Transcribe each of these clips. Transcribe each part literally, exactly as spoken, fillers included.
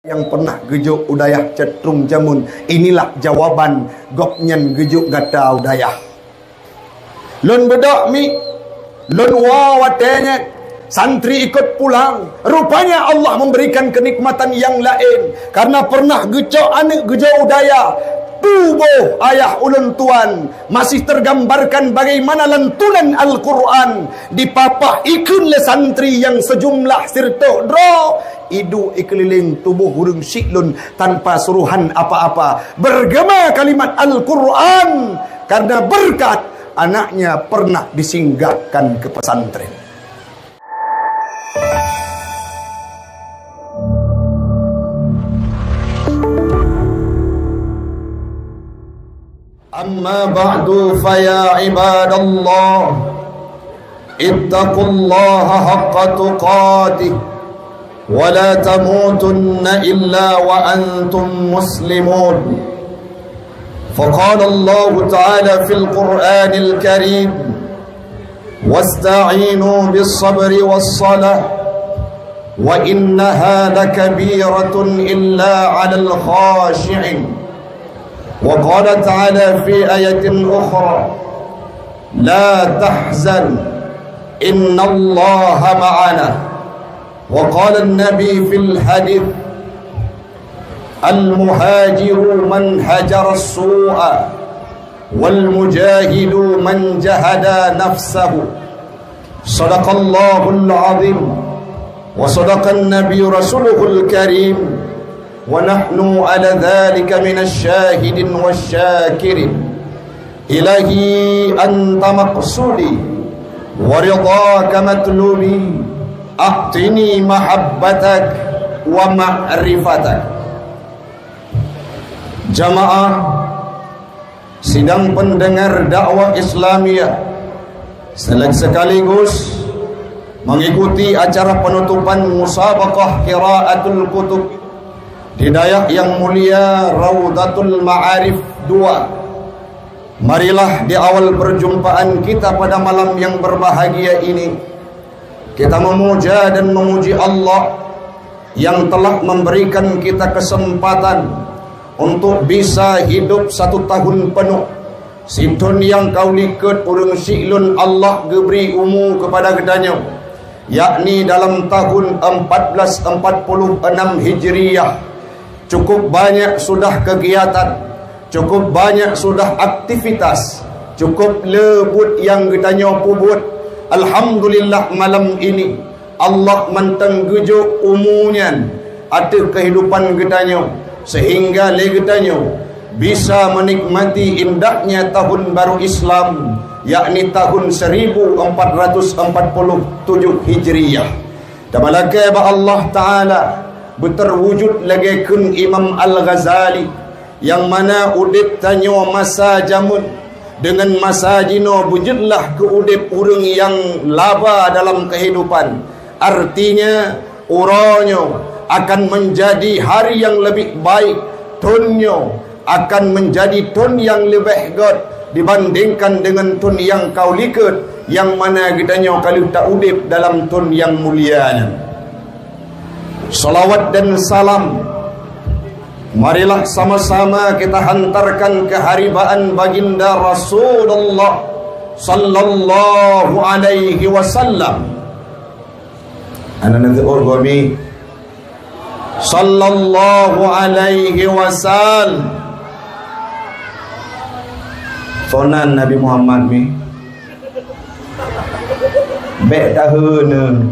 Nyang pernah geujok u dayah cot rhueng jameun, inilah jawaban gobnyan geujok gata u dayah. Lôn beudôk mi, lôn woe watée nyan, santri ikot pulang. Rupanya Allah memberikan kenikmatan yang lain, karena pernah geucok aneuëk geujok u dayah. Tuboh ayah ulôn tuan masih tergambarkan bagaimana lantunan Al-Quran dipapah ikheun lé santri nyang sejumlah sirtoh droe, iduek ikeulileng tuboh ureuëng siklon tanpa suruhan apa-apa. Bergema kalimat Al-Quran karena berkat anaknya pernah disinggahkan ke pesantren. أما بعد، فيا عباد الله، اتقوا الله حق تقاته ولا تموتن إلا وأنتم مسلمون. فقال الله تعالى في القرآن الكريم: واستعينوا بالصبر والصلاة وإنها لكبيرة إلا على الخاشعين. وقال تعالى في آية أخرى: لا تحزن إن الله معنا. وقال النبي في الحديث: المهاجر من هجر السوء والمجاهد من جاهد نفسه. صدق الله العظيم وصدق النبي رسوله الكريم ونحن على ذلك من الشاهدين والشاكرين. إلهي أنت مقصودي ورضاك مطلوبي، أعطني محبتك ومعرفتك. Jamaah sidang pendengar dakwah Islamiyah, selek-, sekaligus mengikuti acara penutupan musabaqah qiraatul kutub di dayah yang mulia Raudhatul Ma'arif dua. Marilah di awal perjumpaan kita pada malam yang berbahagia ini, kita memuja dan memuji Allah yang telah memberikan kita kesempatan untuk bisa hidup satu tahun penuh. Sithon nyang ka u likot ureuëng siklon Allah geubri umu keupada geutanyoe, yakni dalam tahun empat belas empat puluh enam Hijriyah. Cukup banyak sudah kegiatan, cukup banyak sudah aktivitas, cukup le buet nyang geutanyoe peubuet. Alhamdulillah, malam ini Allah mantong geujok umu nyan ateueh kehidupan geutanyoe, sehingga lé geutanyoe bisa menikmati indahnya tahun baru Islam, yakni tahun seribu empat ratus empat puluh tujuh Hijriyah. Tabalakée bak Allah Taala, beuterwujud lagée kheun Imam Al-Ghazali, nyang mana udeb tanyoe masa jameun deungon masa jinoe beujeuet lah keu udeb ureuëng nyang laba dalam keuhidupan. Artinya, uroe nyoe akan menjadi hari yang lebih baik, thon nyoe akan menjadi thon nyang leubeh göt dibandingkan deungon thon nyang ka u likot, nyang mana geutanyoe ka lheueh ta udeb dalam thon nyang mulia nyan. Salawat dan salam marilah sama-sama kita hantarkan keu haribaan Baginda Rasulullah sallallahu alaihi wasallam. Ana neuteu'oh gomi sallallahu alaihi wasallam. Sonan Nabi Muhammad mi. Bék taheun.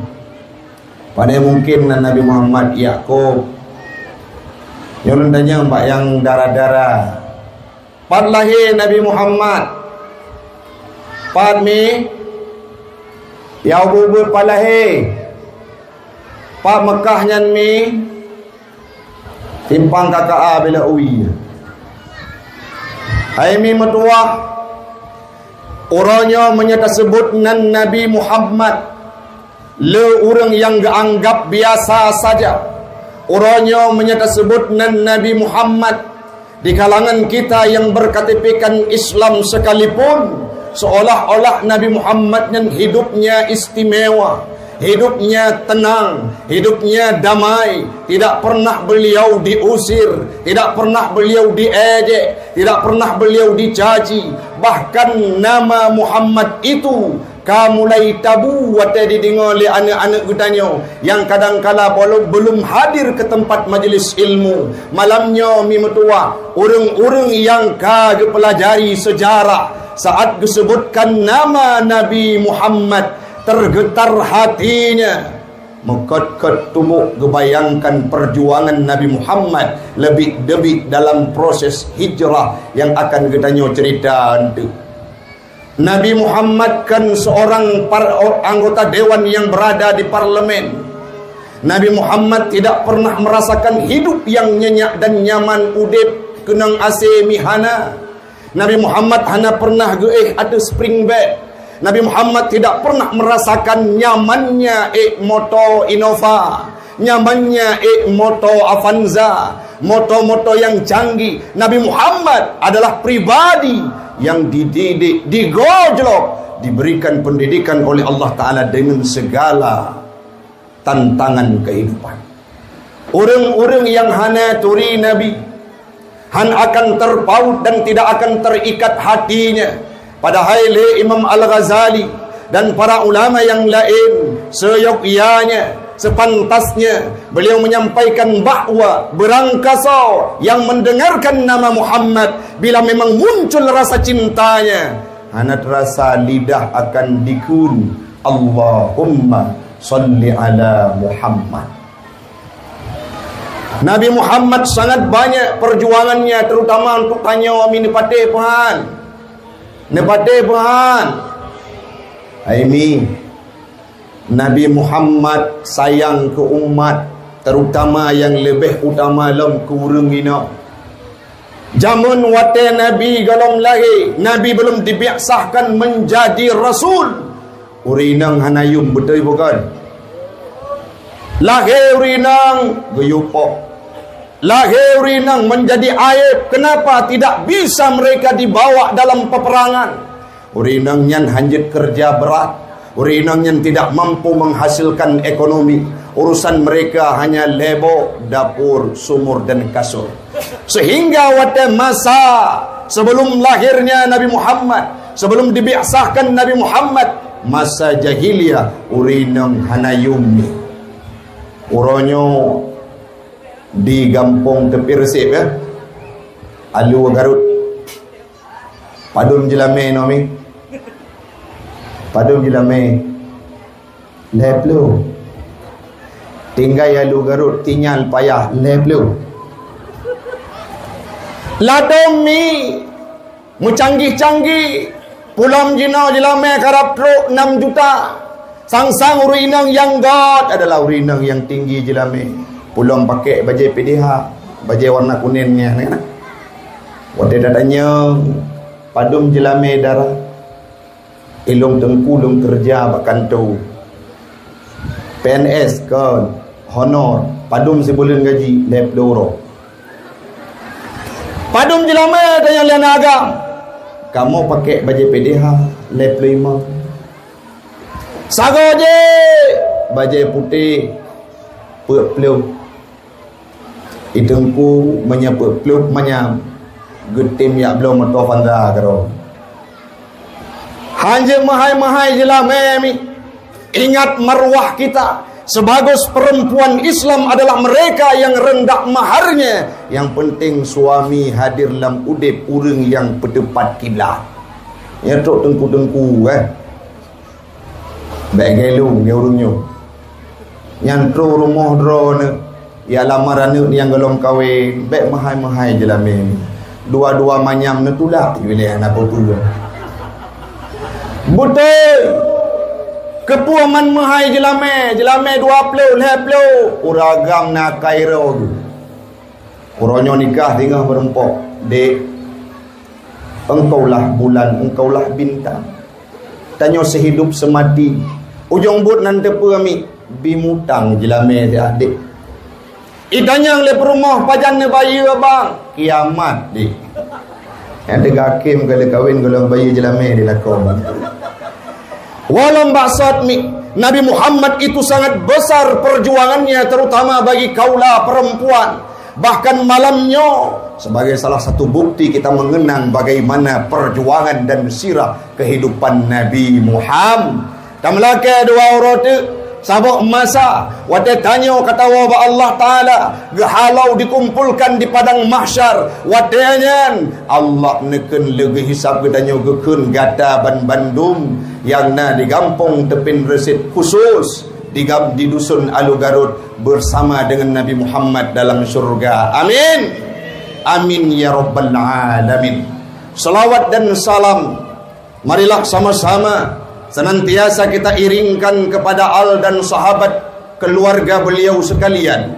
Padahai mungkin nan Nabi Muhammad Yakub. Nyoe lôn tanyong bak nyang dara-dara. Pat lahé Nabi Muhammad? Pat mi? Yau bubuet pat lahé? Pat Mekah nyan mi? Simpang K K A bila ui. Hai mi meutuwah, uroe nyoe meunyoe taseubut nan Nabi Muhammad, le ureuëng nyang geuanggab biasa saja. Uroe nyoe meunyoe taseubut nan Nabi Muhammad, di kalangan kita nyang berkatipikan Islam sekalipun, seolah-olah Nabi Muhammad nyan hidupnya istimewa, Hidupnya tenang, hidupnya damai, tidak pernah beliau diusir, tidak pernah beliau diejek, tidak pernah beliau dicaci. Bahkan nama Muhammad itu ka mulai tabu watée dideungoe lé aneuëk-aneuëk geutanyoe nyang kadangkala belum, belum hadir ke tempat majelis ilmu. Malam nyoe mi meutuwah, ureuëng-ureuëng nyang ka geupeulajari sejarah, saat geusebutkan nama Nabi Muhammad, tergetar hatinya. Meukot-kot tuboh geubayangkan perjuangan Nabi Muhammad leubeh-leubeh dalam proses hijrah nyang akan geutanyoe cerita nanti. Nabi Muhammad kan seorang par-, anggota dewan yang berada di parlemen. Nabi Muhammad tidak pernah merasakan hidup yang nyenyak dan nyaman, udeb keunong AC mihana. Nabi Muhammad hana pernah geuéh ateueh spring bed. Nabi Muhammad tidak pernah merasakan nyamannya ék moto Innova, nyamannya ék moto Avanza, moto-moto yang canggih. Nabi Muhammad adalah pribadi yang dididik, digojlok, diberikan pendidikan oleh Allah Ta'ala dengan segala tantangan kehidupan. Ureuëng-ureuëng nyang hana turi Nabi, hán akan terpaut dan tidak akan terikat hatinya. Padahai lé Imam Al-Ghazali dan para ulama nyang laén, seyogyanya, sepantasnya, beliau menyampaikan bahwa beurangkasoe nyang mendengarkan nama Muhammad, bila memang muncul rasa cintanya, hana terasa lidah akan dikheun, "Allahumma shalli ala Muhammad." Nabi Muhammad sangat banyak perjuangannya, terutama untuk tanyoe mi neupatéh peuhan. Neupatéh peuhan. Hai mi, Nabi Muhammad sayang keu umat, terutama nyang leubeh utama lom keu ureuëng inong. Jameun watée Nabi gohlom lahé, Nabi belum dibiasahkan menjadi rasul, ureuëng inong hana yum, beutôi bukan? Lahé ureuëng inong geuyue poh. Lahé ureuëng inong menjadi aib. Kenapa tidak bisa mereka dibawa dalam peperangan? Ureuëng inong nyan hanjeuet keureuja brat. Ureuëng inong nyan tidak mampu menghasilkan ekonomi. Urusan mereka hanya lhée boh, dapur, sumur, dan kasur. Sehingga watée masa sebelum lahirnya Nabi Muhammad, sebelum dibiasahkan Nabi Muhammad, masa jahiliyah, ureuëng inong hana yum. Uroe nyoe di gampông teupie reuseb, ya. Alue Garut. Padum jeulamé nomi? Padum jeulamé? Lhée ploh. Tinggai alue Garut, Tinyal payah lhée ploh. Ladom mi meucanggih-canggih, pulom jinoe jeulamé karab trok nam juta. Sang-sang ureuëng inong nyang göt adalah ureuëng inong nyang tinggi jeulamé. Pulom pakék bajée P D H, bajée warna kunéng nyan, kan? Watée tatanyong, padum jeulamé dara? Ilong teungku lôn keureuja bak kantô. P N S kon, honor, padum sibuleuen gaji, lhée ploh uroe. Padum jeulamé tanyong lé aneuk agam? Kamoe pakék bajée P D H, lhée ploh limong. Sagoe jih, bajée putéh, peuet ploh. I teungku meunyoe peuet ploh manyam, geutem jak bloe moto Avanza keudroe. Hanjeuet meuhai-meuhai jeulamé mi. Ingat marwah kita, sebagus perempuan Islam adalah mereka yang rendah maharnya, yang penting suami hadir lam udeb ureuëng nyang peuteupat kiblat. Nyan trok teungku-teungku, eh. Bék gelo lé ureuëng nyoe. Nyan trok rumoh droeneuh, ya lamar aneuëk nyang gohlom kawén, bék meuhai-meuhai jeulamé. Dua-dua manyam neutulak, yue lé hana peue-peue. Beutôi! Keupeue man meuhai jeulamé, jeulamé dua ploh, lhée ploh, ureuëng agam na kairo geuh. Uroe nyoe nikah singoh meurumpok, "Dek, engkaulah bulan, engkaulah bintang. Tanyoe seuhidup seumati." Ujong buet nan teupeue mi, bimutang jeulamé siat, Dek. Itanyong lé peurumoh, "Pajan neubayeue, Bang?" "Kiamat, Dek." Nyang teuga kém ka lheueh kawén gohlom bayeue jeulamé di lakoe. Walau maksud mi, Nabi Muhammad itu sangat besar perjuangannya, terutama bagi kaula perempuan. Bahkan malam nyoe, sebagai salah satu bukti kita mengenang bagaimana perjuangan dan sirah kehidupan Nabi Muhammad. Tameulakée dua uroe teuk, saboh masa, watée tanyoe ka tawoe bak Allah Taala, geuhalo dikumpulkan di padang mahsyar, watée nyan Allah neukheun lé geuhisab geutanyoe, geukheun gata banbandum nyang na di gampông Teupin Reuset, khusus di gam-, di dusun Alu Garut bersama dengan Nabi Muhammad dalam syurga. Amin. Amin ya rabbal alamin. Salawat dan salam marilah sama-sama senantiasa kita iringkan kepada al dan sahabat keluarga beliau sekalian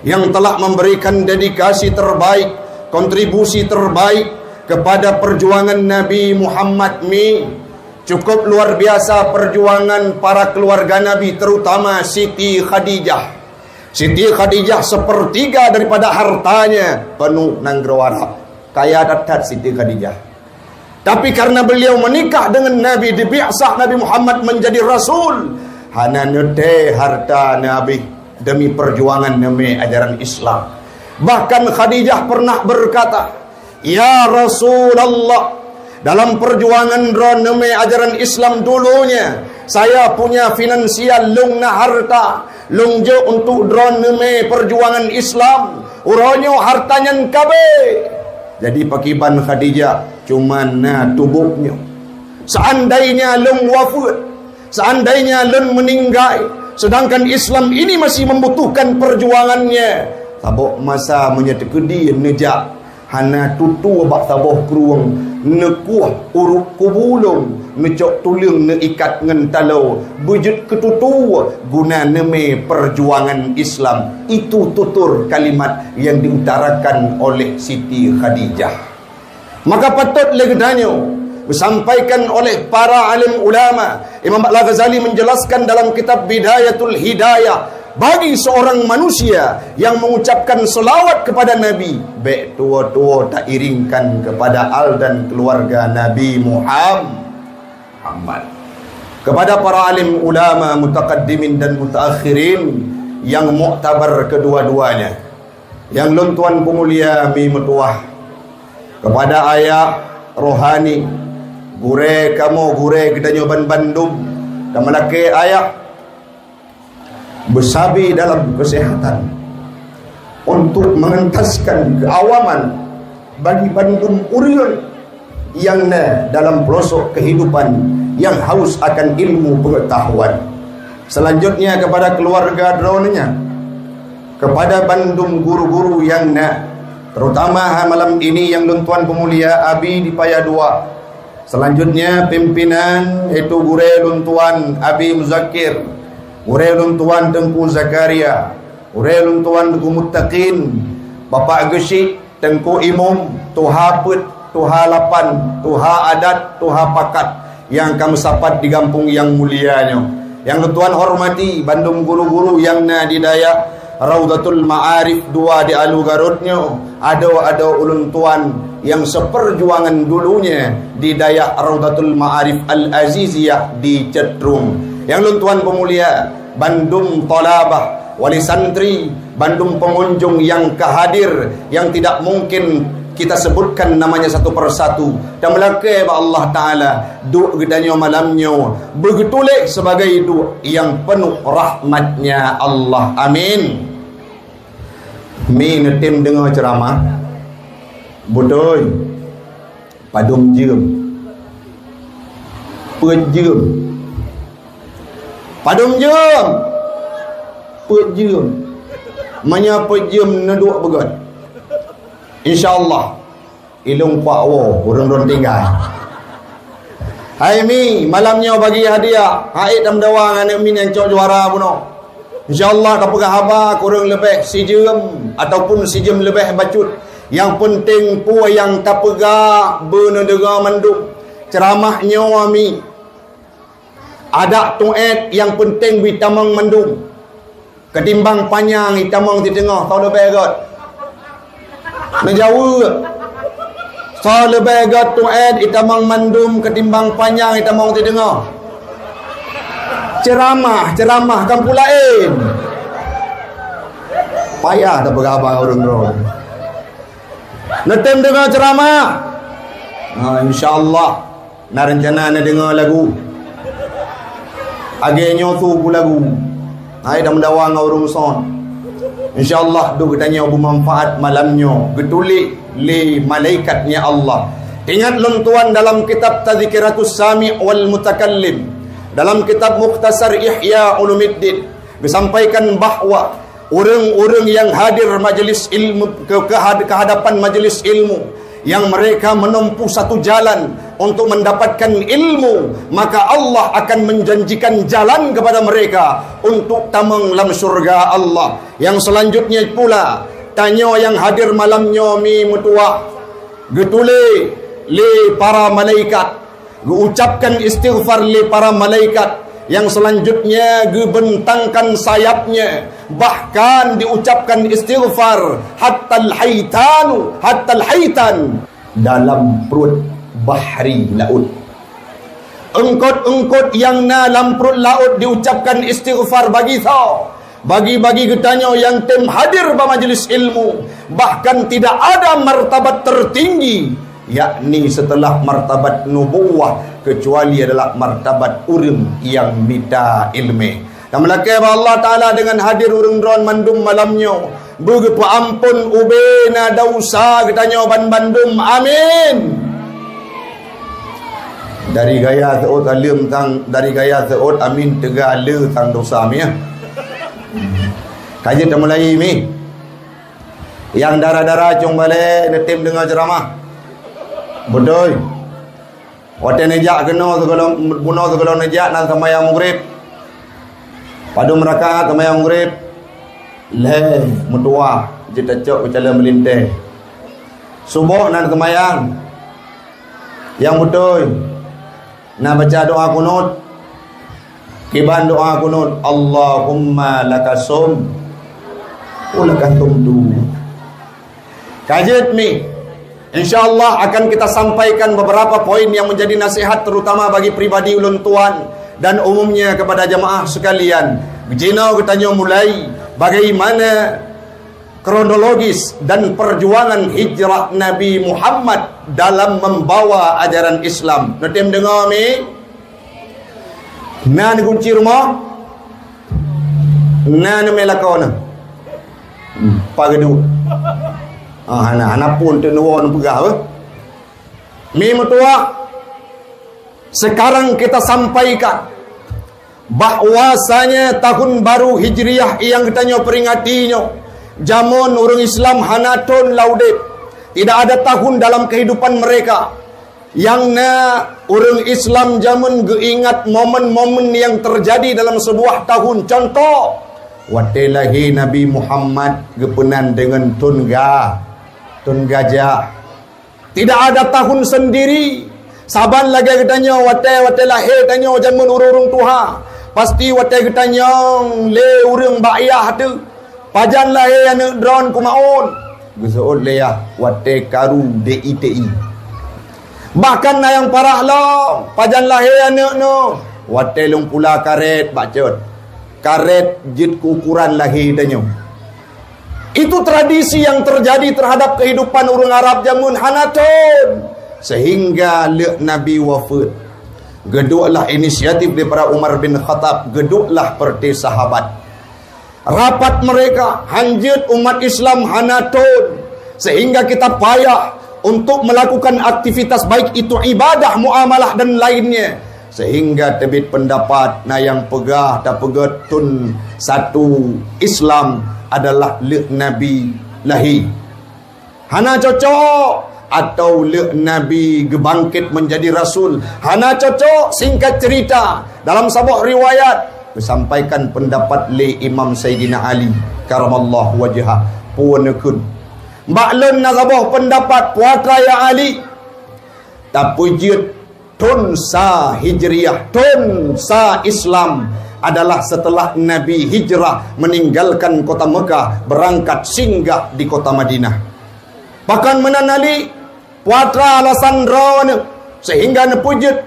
yang telah memberikan dedikasi terbaik, kontribusi terbaik kepada perjuangan Nabi Muhammad mi. Cukup luar biasa perjuangan para keluarga Nabi, terutama Siti Khadijah. Siti Khadijah sepertiga daripada hartanya penuh nanggroe Arab. Kaya that-that Siti Khadijah. Tapi karena beliau menikah dengan Nabi, dibiasah Nabi Muhammad menjadi rasul, hana neutée harta Nabi demi perjuangan neumé ajaran Islam. Bahkan Khadijah pernah berkata, "Ya Rasulullah, dalam perjuangan droe neumé ajaran Islam dulunya, saya punya finansial, lôn na harta, lôn jok untuk droe neumé perjuangan Islam. Uroe nyoe harta nyan ka abéh." Jadi pakriban Khadijah, cuma na tuboh nyoe. Seandainya lôn wafeuet, seandainya lôn meninggai, sedangkan Islam ini masih membutuhkan perjuangannya, saboh masa meunyoe teukeudi neujak, hana tutoe bak saboh krueng, neukueh uruek kubu lôn, neucok tuleueng neuikat ngon taloe, beujeuet keu tutoe guna neumé perjuangan Islam. Itu tutur kalimat yang diutarakan oleh Siti Khadijah. Maka patut lé geutanyoe, disampaikan oleh para alim ulama, Imam Al-Ghazali menjelaskan dalam kitab Bidayatul Hidayah, bagi seorang manusia yang mengucapkan selawat kepada Nabi, bék tuwo-tuwo tairingkan kepada al dan keluarga Nabi Muhammad. Kepada para alim ulama mutakaddimin dan mutaakhirin yang muktabar kedua-duanya, nyang lôn tuan peumulia mi meutuwah, kepada ayah rohani, gurée kamoe, gurée geutanyoe banbandum, tameulakée ayah beusabe dalam keuseuhatan untuk mengentaskan keuawaman bagi bandum ureuëng nyang na dalam peulosok keuhidupan nyang haus akan ilmu peungeutahuan. Seulanjutnya kepada keuluwarga droeneuh nyan, kepada bandum guru-guru nyang na, terutama ha malam ini nyang lôn tuan peumulia Abi di Paya Dua. Seulanjutnya pimpinan, yaitu gurée lôn tuan Abi Muzakir, gurée lôn tuan Teungku Zakaria, gurée lôn tuan Teungku Muttaqin, Bapak Geuchik, Teungku Imum, tuha peuet, tuha lapan, tuha adat, tuha pakat nyang ka meusapat di gampông nyang mulia nyoe. Nyang lôn tuan hormati bandum guru-guru nyang na di dayah Raudhatul Ma'arif dua di Alu Garot nyoe, adoe-adoe ulôn tuan nyang seupeurjuangan dulunya di dayah Raudhatul Ma'arif Al-Aziziyah di Cetrung. Nyang lôn tuan peumulia, bandum thalabah, wali santri, bandum peungunjong nyang ka hadir, nyang tidak mungkin kita sebutkan namanya satu persatu. Tameulakée bak Allah Taala, duek geutanyoe malam nyoe beugeutulek sibagai duek nyang peunoh rahmat-Nya Allah. Amin. Mi neutem deungoe ceuramah, beutôi. Padum jeuem? Peuet jeuem. Padum jeuem? Peuet jeuem. Meunyoe peuet jeuem neuduek beugét, insya Allah, ilôn kuat woe ureuëng droen tinggai. Hai mi, malam nyoe bagi hadiah, hai tameudawa ngon aneuk mi nyang cok juara bunoe. Insya Allah tapeugah haba kureueng leubeh sijeuem ataupun sijeuem leubeh bacut. Nyang peunteng peue nyang tapeugah beuneudeungoe mandum. Ceuramah nyoe mi, adak tuét nyang peunteng beuitamong mandum. Keutimbang panyang itamong siteungoh, soe leubeh gét? Neujaweueb. Soe leubeh gét tuét itamong mandum keutimbang panyang itamong siteungoh? Ceramah, ceramah kampung laén. Payah tapeugah haba ureuëng droe. Neutem deungoe ceramah. Ha, insya Allah. Na reuncana neudeungoe lagu. Lagée nyoe su bu lagu. Hai dan meudawa ngon ureuëng son. Insya Allah, duek geutanyoe beumanfaat malam nyoe. Geutuléh lé malaikat-Nya Allah. Ingat lôn tuan dalam kitab Tazkiratus Sami' wal Mutakallim, dalam kitab Mukhtasar Ihya Ulumuddin, geusampaikan bahwa ureuëng-ureuëng nyang hadir majlis ilmu, ke, ke had-, ke hadapan majlis ilmu, nyang mereka menempuh satu jalan untuk mendapatkan ilmu, maka Allah akan menjanjikan jalan kepada mereka untuk tamong lam syurga Allah. Nyang selanjutnya pula, tanyoe nyang hadir malam nyoe mi meutuwah, geutuléh lé para malaikat, geuucapkan istighfar lé para malaikat, nyang selanjutnya geubentangkan sayapnya, bahkan diucapkan istighfar hattal haitanu, hattal haitan, dalam pruet bahri, laôt. Eungkot-eungkot nyang na lam pruet laôt diucapkan istighfar bagi soe? Bagi-bagi geutanyoe nyang tem hadir bak majlis ilmu, bahkan tidak ada martabat tertinggi, yakni setelah martabat nubuwah, kecuali adalah martabat ureuëng nyang mita iéleumé. Tameulakée bak Allah Taala deungon hadir ureuëng droen mandum malam nyoe, beugeupeuampon ubé na desya geutanyoe banmandum. Amin. Dari gaya seuôt aleuem tang, dari gaya seuôt amin teuga le tang desya mi, ya. Ka jeuet tamulai mi. Nyang dara-dara cong balée neutem deungoe ceuramah. Beutôi. Watée neujak keunoe sigohlom, bunoe sigohlom neujak nan seumayang Maghrib. Padum rakaat seumayang Maghrib? Lhée, meutuwah, jeuet tacok keu calon meulintée. Suboh nan seumayang. Nyang beutôi, na baca doa kunut. Kiban doa kunut, Allahumma lakasum wa lakasumtu. Ka jeuet mi. Insya Allah akan kita sampaikan beberapa poin yang menjadi nasihat terutama bagi pribadi ulôn tuan dan umumnya kepada jamaah sekalian. Jinoe geutanyoe mulai bagaimana kronologis dan perjuangan hijrah Nabi Muhammad dalam membawa ajaran Islam. Neutem deungoe mi? Na neugunci rumoh? Na neumé lakoe na? Hmm, pa geuduek? Ah, hana, hana pun teuk neuwoe neupeugah beh. Mi meutuwah, sekarang kita sampaikan bahwasanya tahun baru Hijriah nyang geutanyoe peringati nyoe, jameun ureuëng Islam hana thon lam udeb. Tidak ada tahun dalam kehidupan mereka nyang na ureuëng Islam jameun geuingat momen-momen nyang terjadi dalam sebuah tahun. Contoh, watée lahé Nabi Muhammad geupeunan deungon thon ga, thon gajah. Tidak ada tahun sendiri. Saban lagée geutanyoe watée, watée lahé tanyoe jameun ureuëng-ureuëng tuha, pasti watée geutanyong lé ureuëng bak yah teuh, "Pajan lahé aneuëk droen keumaun?" Geuseuôt lé yah, "Watée karu D I T I." Bahkan na nyang parah lom, "Pajan lahé aneuëk nyoe?" "Watée lôn pula karét bak cot." Karét jeuet keu ukuran lahé tanyoe. Itu tradisi yang terjadi terhadap kehidupan ureuëng Arab jameun hana thon, sehingga leuk Nabi wafeuet. Geudueklah inisiatif daripada Umar bin Khattab, geudueklah partai sahabat. Rapat mereka, hanjeuet umat Islam hana thon, sehingga kita payah untuk melakukan aktivitas, baik itu ibadah, muamalah, dan lainnya. Sehingga teubiet pendapat, na nyang peugah tapeugét thon satu Islam adalah leuk Nabi lahé. Hana cocok, atau leuk Nabi geubangkét menjadi rasul. Hana cocok, singkat cerita, dalam saboh riwayat, geusampaikan pendapat lé Imam Saidina Ali, karamallahu wajhah, peue neukheun. Bak lôn na saboh pendapat, peue atra ya Ali, tapeujeuet thon sa Hijriah, thon sa Islam adalah setelah Nabi hijrah meninggalkan kota Mekah, berangkat singgah di kota Madinah. Pakon meunan Ali, peue atra alasan droeneuh sehingga neupeujeuet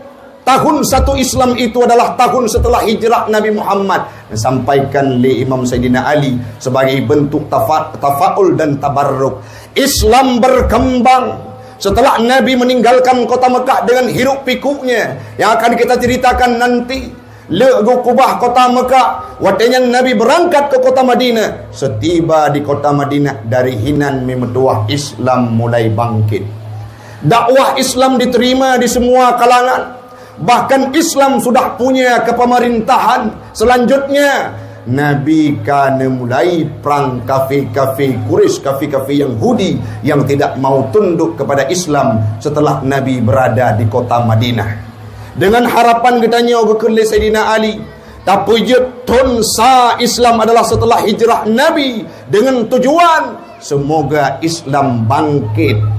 Tahun satu Islam itu adalah tahun setelah hijrah Nabi Muhammad, disampaikan lé Imam Saidina Ali sebagai bentuk tafa-, tafaul dan tabarruk. Islam berkembang setelah Nabi meninggalkan kota Mekah dengan hiruk pikuknya yang akan kita ceritakan nanti. Le geukubah kota Mekah, watée nyan Nabi beurangkat ke kota Madinah. Seutiba di kota Madinah, dari hinan mi meutuwah Islam mulai bangkit. Dakwah Islam diterima di semua kalangan. Bahkan Islam sudah punya kepemerintahan. Selanjutnya, Nabi ka neumulai prang kafé-kafé Quraisy, kafé-kafé Yahudi yang tidak mau tunduk kepada Islam setelah Nabi berada di kota Madinah. Dengan harapan geutanyoe geukheun lé Saidina Ali, tapeujeuet thon sa Islam adalah setelah hijrah Nabi dengan tujuan semoga Islam bangkit.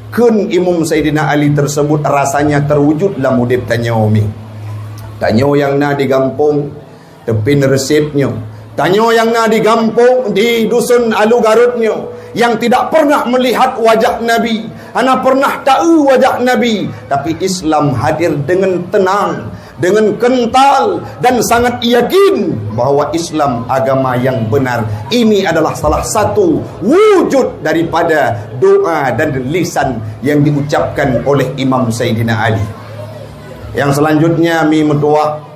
Kheun Imam Saidina Ali tersebut rasanya terwujud lam udeb tanyoe mi. Tanyoe nyang na di gampông Teupin Reuseb nyoe, tanyoe nyang na di gampông di Dusun Alu Garut nyoe, yang tidak pernah melihat wajah Nabi, hana pernah taeu wajah Nabi, tapi Islam hadir dengan tenang, dengan kental, dan sangat yakin bahwa Islam agama yang benar. Ini adalah salah satu wujud daripada doa dan lisan yang diucapkan oleh Imam Saidina Ali. Yang selanjutnya mi meutuwah,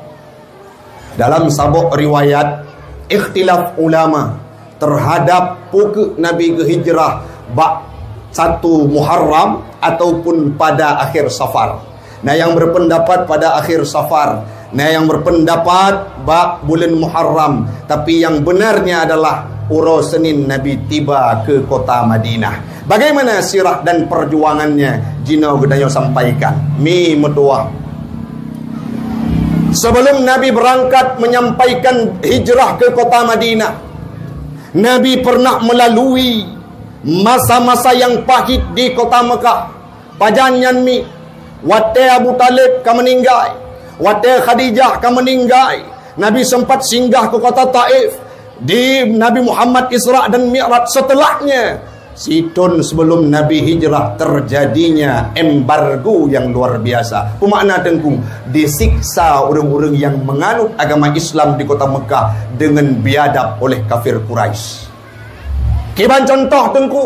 dalam saboh riwayat, ikhtilaf ulama terhadap peu kheueh Nabi geuhijrah bak satu Muharram ataupun pada akhir Safar. Na nyang berpendapat pada akhir Safar, na nyang berpendapat bak buleuen Muharram, tapi yang benarnya adalah uroe Senin Nabi tiba ke kota Madinah. Bagaimana sirah dan perjuangannya? Jinoe geutanyoe sampaikan. Mi meutuwah. Sebelum Nabi berangkat menyampaikan hijrah ke kota Madinah, Nabi pernah melalui masa-masa yang pahit di kota Mekah. Pajan nyan mi, watée Abu Talib ka meuninggai, watée Khadijah ka meuninggai, Nabi sempat singgah ke kota Taif. Di Nabi Muhammad Isra dan Mi'raj, setelahnya, sithon sebelum Nabi hijrah, terjadinya embargo yang luar biasa. Pemakna Teungku, disiksa ureuëng-ureuëng yang menganut agama Islam di kota Mekah dengan biadab oleh kafir Quraisy. Kiban contoh Teungku,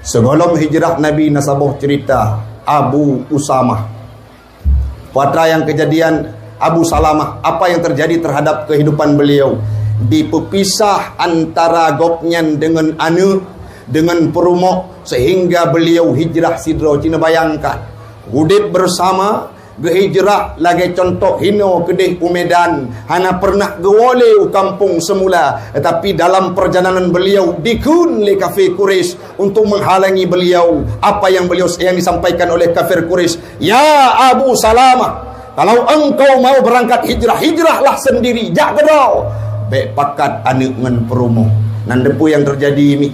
Sigohlom hijrah Nabi na saboh cerita Abu Usamah. Peue atra nyang keujadian Abu Salamah, apa yang terjadi terhadap kehidupan beliau? Dipeupisah antara gobnyan deungon aneuëk, deungon peurumoh, sehingga beliau hijrah sidroe. Cina bayangkan, udeb bersama, geuhijrah lagée contoh hinoe keudeh u Medan, hana pernah geuwoe lé u kampung semula, tetapi dalam perjalanan beliau dikheun lé kafé Quraisy untuk menghalangi beliau. Apa yang beliau, yang disampaikan oleh kafir Quraisy, "Ya Abu Salamah, kalau engkau mau berangkat hijrah, hijrahlah sendiri, jak keudroe. Bék pakat aneuëk ngon peurumoh." Nan deungoe nyang terjadi mi.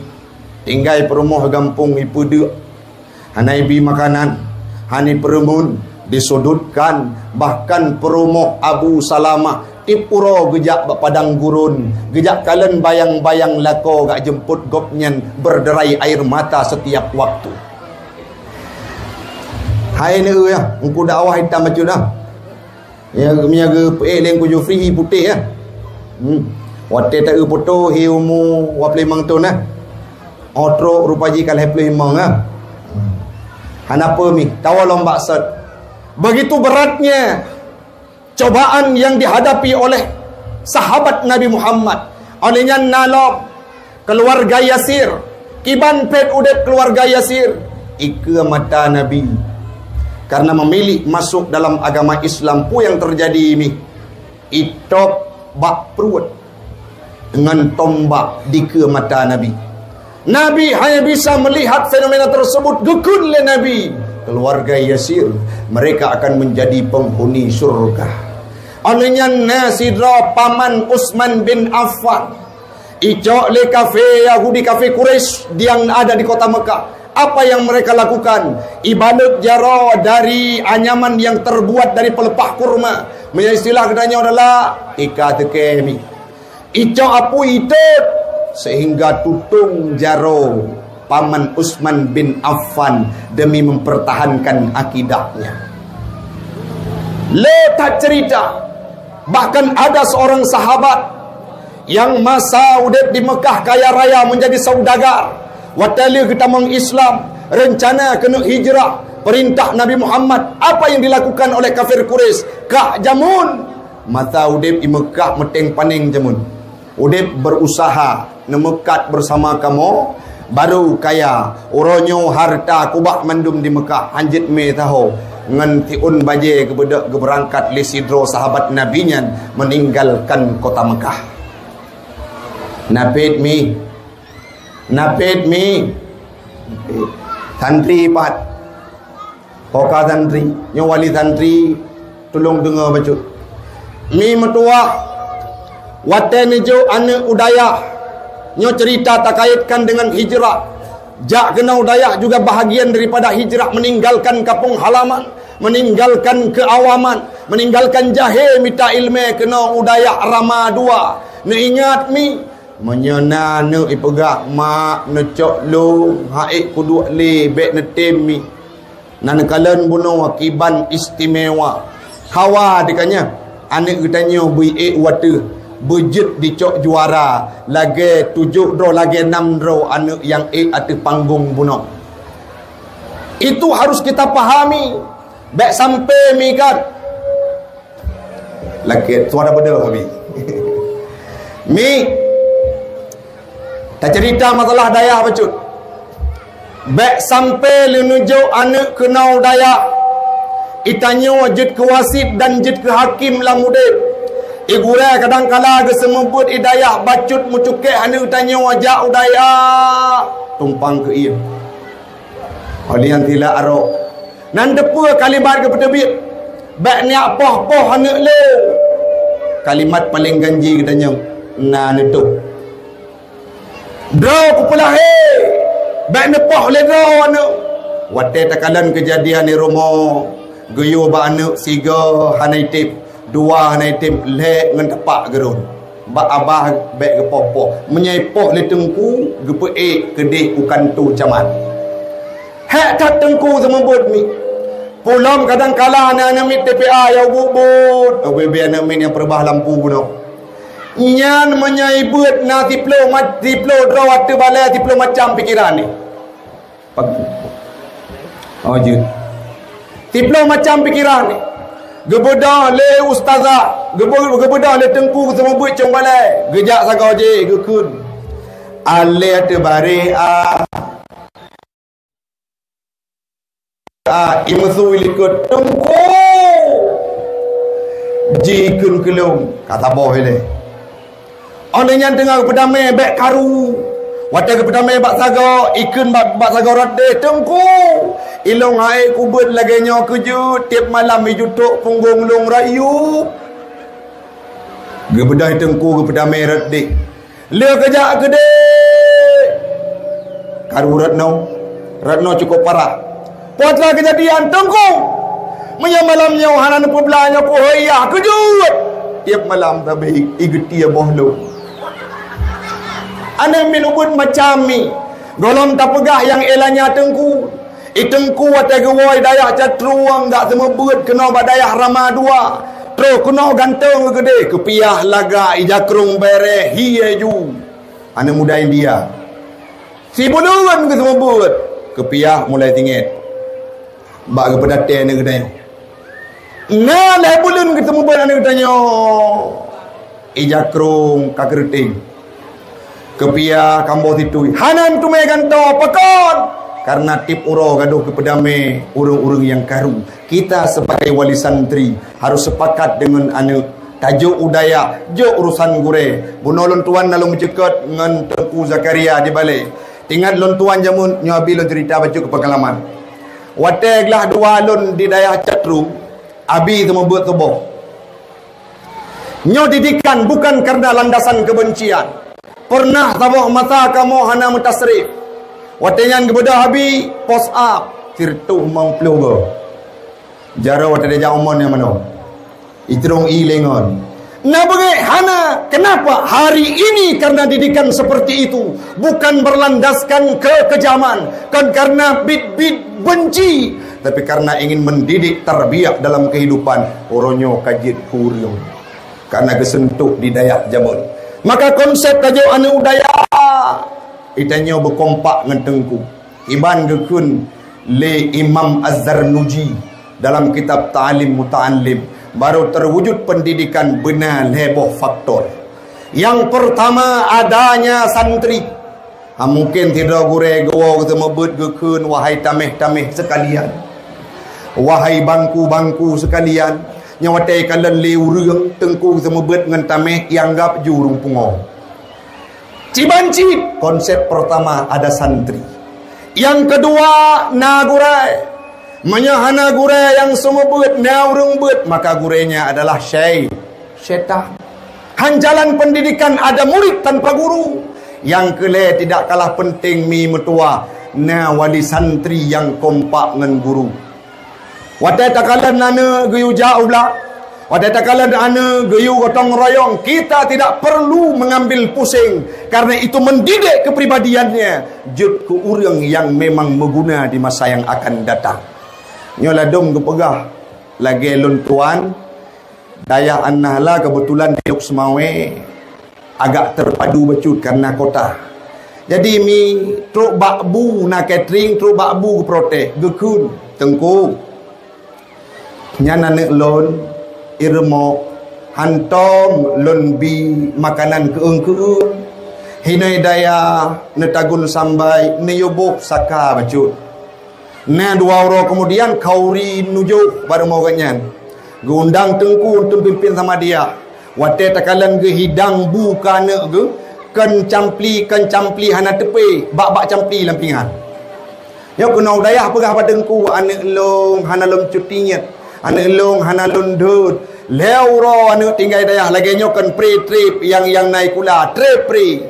Tinggai peurumoh gampông ipeudeuk. Hana ibi makanan, hana ipeureumeun, disudutkan, bahkan peurumoh Abu Salamah tieb uroe geujak bak padang gurun, geujak kalon bayang-bayang lakoe, geujak jemput gobnyan berderai air mata setiap waktu. Hai neu ya, engku dakwah hitam bacut dah. Ya, meunyo geupeuék lé Teungku Jufri hi putéh, ya. Hmm. Watée taeu poto hi umu dua puluh limong thon, ya. Oh trok rupa jih ka lhée ploh limong, ya. Hmm. Hana peue mi, tawoe lom bak sot. Begitu beratnya cobaan yang dihadapi oleh sahabat Nabi Muhammad. Oleh nyan na lom keluarga Yasir, kiban phét udeb keluarga Yasir, ikeue mata Nabi. Karena memilih masuk dalam agama Islam, peue nyang terjadi mi? Itôb bak pruet ngon tombak dikeue mata Nabi. Nabi hanya bisa melihat fenomena tersebut, geukheun lé Nabi, keluarga Yasir, mereka akan menjadi penghuni surga. Oleh nyan na sidroe paman Utsman bin Affan. Icok lé kafé Yahudi, kafé Quraisy yang ada di kota Mekah. Apa yang mereka lakukan? Ibalot jaroe dari anyaman yang terbuat dari pelepah kurma. Meunyoe istilah geutanyoe adalah ika teuke mi. Icok apui itot sehingga tutong jaroe paman Utsman bin Affan demi mempertahankan akidahnya. Le that cerita, bahkan ada seorang sahabat yang masa udeb di Mekah kaya raya menjadi saudagar. Watée lheueh geutamong Islam, rencana keuneuk hijrah, perintah Nabi Muhammad, apa yang dilakukan oleh kafir Quraisy? Kak jameun, masa udeb di Mekah meuteng paneng jameun. Udeb berusaha neumeukat bersama kamoe, baru kaya. Uroe nyoe harta kubah mandum di Mekah, hanjeuet mé taho. Ngon siôn bajée geubeudôh geubeurangkat lé sidroe sahabat Nabi nyan meninggalkan kota Mekah. Napet mi, napet mi. Santri pat. Ho ka santri, nyoe wali santri, tulông deungoe bacut. Mi meutuwah, watée neujok aneuëk u dayah, nyoe cerita takaitkan dengan hijrah. Jak keunoe u dayah juga bahagian daripada hijrah, meninggalkan kampung halaman, meninggalkan keuawaman, meninggalkan jahé mita iéleumé keunoe u dayah rama dua. Neuingat mi, meunyoe na aneuëk ipeugah, "Mak, neucok lôn, ha'ék kuduek lé, bék neutem mi." Nan kalon bunoe kiban istimewa. Hawa dikanya, aneuëk geutanyoe beu ék wateuh, beujeuet dicok juara, lagée tujoh droe, lagée nam droe aneuëk nyang ék ateueh panggong bunoe. Itu harus kita pahami. Bék sampai mikat. Lakée suara beudôh mi. Mi, tacerita masalah dayah bacut. Bék sampai leuneujok aneuëk keunoe u dayah, itanyoe jeuet keu wasit dan jeuet keu hakim lam udeb. Igurée kadangkala geuseumeubeuet i dayah bacut meucukée aneuëk tanyoe jak u dayah tumpang keu ie. Óh lheueh nyan sila arok. Nan teupeue kalimat geupeuteubiet, "Bék neujak poh-poh aneuëk lé." Kalimat paleng ganji geutanyoe na neutôb. "Droe kupeulahé, bék neupoh lé droe aneuëk." Watée takalon keujadian di rumoh, geuyue bak aneuëk sigoe hana item, dua hana item, lhée ngon tapak geurôn. Bak abah bék geupoh-poh. Meunyoe ipoh lé teungku, geupeuék keudeh u kantô camat. Hék that teungku seumeubeuet mi. Pulom kadangkala na aneuëk miet T P A nyang buet-buet. Ubé-bé aneuëk miet nyang peurubah lampu bunoe. Nyan meunyoe ibeuet na siploh ma-, siploh droe ateueh balée, siploh macam pikeran ni. Pag-, oh, jeuet. Siploh macam pikeran. Geubeudôh lé ustazah, geubeu-, geubeudôh lé teungku seumeubeuet cong balée, geujak sagoe jih geukheun. Alée teubareh, ah. Ah, imeusui likot teungku. Jikheun keu lôn, ka saboh ilée. Óh lheueh nyan teungoh geupeudamé bék karu. Watée geupeudamé bak sagoe, ikheun bak, bak sagoe rot deh, "Teungku, ilôn ha'ék kubeuet lagée nyoe keujeuet, tieb malam ijutok punggong lôn rayeuk." Geubeudôh teungku geupeudamé rot deh. Lheueh geujak keudeh, karu rot noe, rot noe cukôp parah. Peue teuma keujadian, Teungku? Meunyoe malam nyoe hana neupeubla nyoe, kuhôi yah keujeuet. Tieb malam sabe i-, igeutie boh lôn. Aneuëk miet ubeuet macam mi. Gohlom tapeugah nyang ilanya Teungku. I Teungku watée geuwoe dayah Catrueng gak seumeubeuet keunoe bak dayah Rama dua. Troh keunoe gantong geudeh, keupiah lagak, i jakrong bereh, hi aju. Aneuëk muda India. Sibuleuen geuseumeubeuet, keupiah mulai singét. Bak geupeudaté aneuëk geutanyoe. Na lhée buleuen geuseumeubeuet aneuëk geutanyoe. I jakrong ka keureuting. Keupiah kamboh situi. Hana teumé gantoe, pakon? Karena tieb uroe gadôh geupeudamé ureuëng-ureuëng nyang karu. Kita sebagai wali santri harus sepakat deungon aneuëk. Tajok u dayah, jok urosan gurée. Bunoe lôn tuan na lôn meuceukeut ngon Teungku Zakaria di balée. Teuingat lôn tuan jameun nyoe abi lôn ceurita bacut keu peungalaman. Watée glah dua lôn di dayah Catrueng, abi seumeubeuet tuboh. Nyoe didikan bukan karena landasan kebencian. Pernah saboh masa kamoe hana meutasrif. Watée nyan geubeudôh abi, post up, sireutoh limong ploh goe. Jaroe watée dijak umon nyang manoe. Itrong i lengon. Na beungéh hana. Kenapa? Hari ini karena didikan seperti itu, bukan berlandaskan kekejaman, kon karena bit-bit benci, Tapi karena ingin mendidik tarbiyah dalam kehidupan, uroe nyoe ka jeuet keu ureueng. Karena geuseuntuh di dayah jameun. Maka konsep tajok aneuk u dayah, itanyoe beukompak ngon teungku. Iban geukheun lé Imam Az-Zarnuji dalam kitab Ta'lim Muta'allim, baru terwujud pendidikan beuna lhée boh faktor. Yang pertama, adanya santri. Ha, mungkin sidroe gurée geuwoe geuseumeubeuet geukheun, "Wahai tameh-tameh sekalian, wahai bangku-bangku sekalian." Nyoe watée kalon lé ureueng teungku geuseumeubeuet ngon tameh, ianggap ju ureueng pungo. Ciban cit, konsep pertama ada santri. Yang kedua, na gurée. Meunyoe hana gurée nyang seumeubeuet, na ureueng beuet, maka gurée nyan adalah syai-, syaitan. Han jalan pendidikan ada murid tanpa guru. Nyang keulhée tidak kalah penting mi meutuwah, na wali santri nyang kompak ngon guru. Watée takalon aneuk geuyue jak u blah, watée takalon aneuk geuyue gotong royong, kita tidak perlu mengambil pusing, karena itu mendidik kepribadiannya jeuet keu ureueng nyang memang meuguna di masa nyang akan datang. Nyoe ladom geupeugah lagée lôn tuan, dayah An-Nahla keubeutulan di Lhokseumawe agak teupadu bacut karena kota. Jadi mi trok bak bu na catering, trok bak bu geuprotes, geukheun, "Teungku, nyan aneuk lôn, ireumoh, hantom lôn bi makanan keueung-keueung. Hinoe dayah neutagun sambai, neuyue boh saka bacut." Na dua uroe keumudian, khauri neujok bak rumoh gobnyan. Geuundang teungku untuk pimpin sama dia. Watée takalon geuhidang bu keu aneuk geuh, kon campli, kon campli hana teupée, bak-bak campli lam pingan. Nyoe keunoe u dayah peugah bak teungku, "Aneuk lôn hana lôn cuti nyan, aneuk lôn hana lôn deuet." Lhée uroe aneuk tinggai dayah lagée nyoe kon pre-trep nyang, nyang na sikula, trep-pre.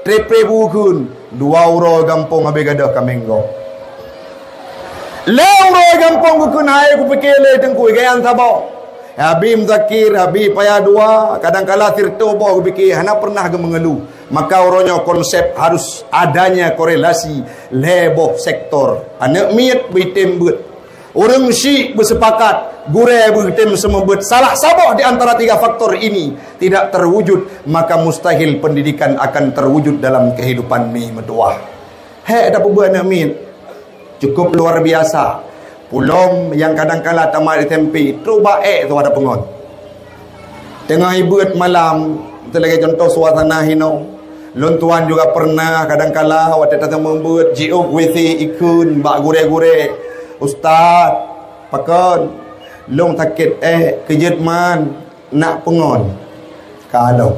Trep-pre bukon, dua uroe gampông habéh gadôh ka meuinggom. Lhée uroe gampông geukheun hai kupike lé teungku, gayang saboh. Habib Zakir, Habib Paya Dua, kadangkala sirtoe boh geupike, hana pernah geumeungeuluh. Maka uroe nyoe konsep harus adanya korelasi lhée boh sektor. Aneuk miet beuitem beuet. Ureueng syik beuseupakat, gurée beutem seumeubeuet. Salah saboh di antara tiga faktor ini tidak terwujud, maka mustahil pendidikan akan terwujud dalam kehidupan mi meutuwah. Hék tapeubuet aneuk miet. Cukup luar biasa. Pulom nyang kadangkala tamat S M P, trok bak ék tu ada peungon. Teungoh ibeuet malam, teuh lagée contoh suasana hinoe. Lôn tuan juga pernah kadangkala watée taseumeubeuet jiôh W C ikheun bak gurée-gurée, "Ustaz, pakon? Lôn sakét ék, keujeuet man, nak peungon." Ka lom.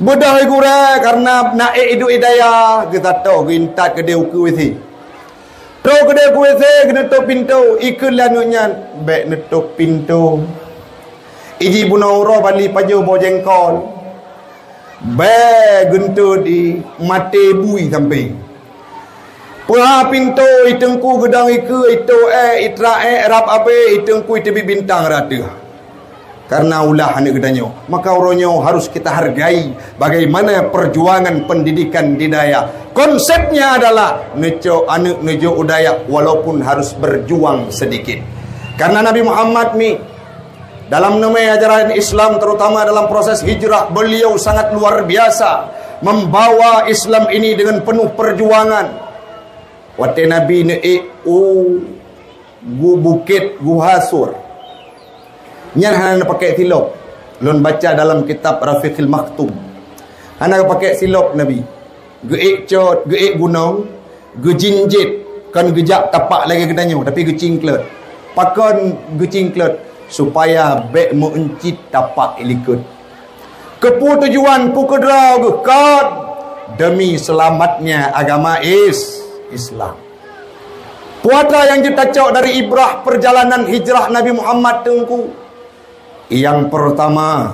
Beudôh gurée karena na ék iduek idaya, geusato geuintat keudeh ukeue W C. Trok keudeh ukeue W C geuneutôp pintoe, ikheun lé aneuk nyan, "Bék neutôp pintoe." Iji bunoe uroe bali pajoh boh jengkol. Bék geunteut di maté bui sampé. Peuha pintoe, i teungku geudong ikeue, itôh ék, itra ék, rab abée, i teungku iteubiet bintang rot ateueh. Karena ulah aneuk geutanyoe, maka uroe nyoe harus kita hargai bagaimana perjuangan pendidikan di dayah. Konsepnya adalah neucok aneuk neujok u dayah walaupun harus berjuang sedikit. Karena Nabi Muhammad ni dalam neumé ajaran Islam, terutama dalam proses hijrah, beliau sangat luar biasa membawa Islam ini dengan penuh perjuangan. Watée Nabi neuék u Gu-, Bukét Guha Sur, nyan hana neupaké silop. Lôn baca dalam kitab Rafiqil Maktum. Hana geupaké silop Nabi. Geuék cot, geuék gunong, geujinjét, kon geujak tapak lagée geutanyoe, tapi geucingklot. Pakon geucingklot? Supaya bék meueuncit tapak i likot. Keupeue tujuan, peue keudroe geuh? Kon demi seulamatnya agama Is-, Islam. Peue atra nyang jeuet tacok dari ibrah perjalanan hijrah Nabi Muhammad teungku? Nyang peurtama,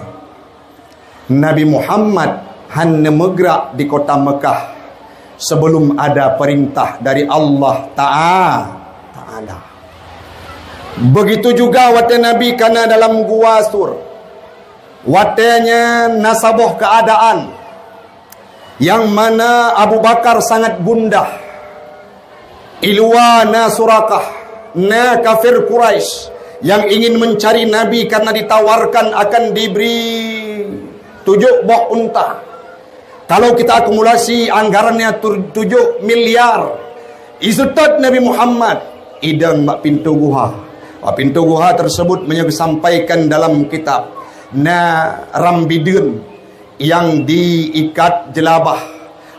Nabi Muhammad hana meugrak di kota Mekah sebelum ada perintah dari Allah Ta'a-, Ta'ala. Begitu juga watée Nabi kana dalam Gua Sur. Watée nyan na saboh keuadaan nyang mana Abu Bakar sangat gundah. I luwa na Surakah, Na kafir Quraisy yang ingin mencari Nabi karena ditawarkan akan diberi tujuh boh unta. Kalau kita akumulasi anggarannya tur-, tujuh miliar, iseutôt Nabi Muhammad idong bak pintoe guha. Bak pintoe guha tersebut meunyoe geusampaikan dalam kitab, na ram bideuen nyang diikat jeulabah,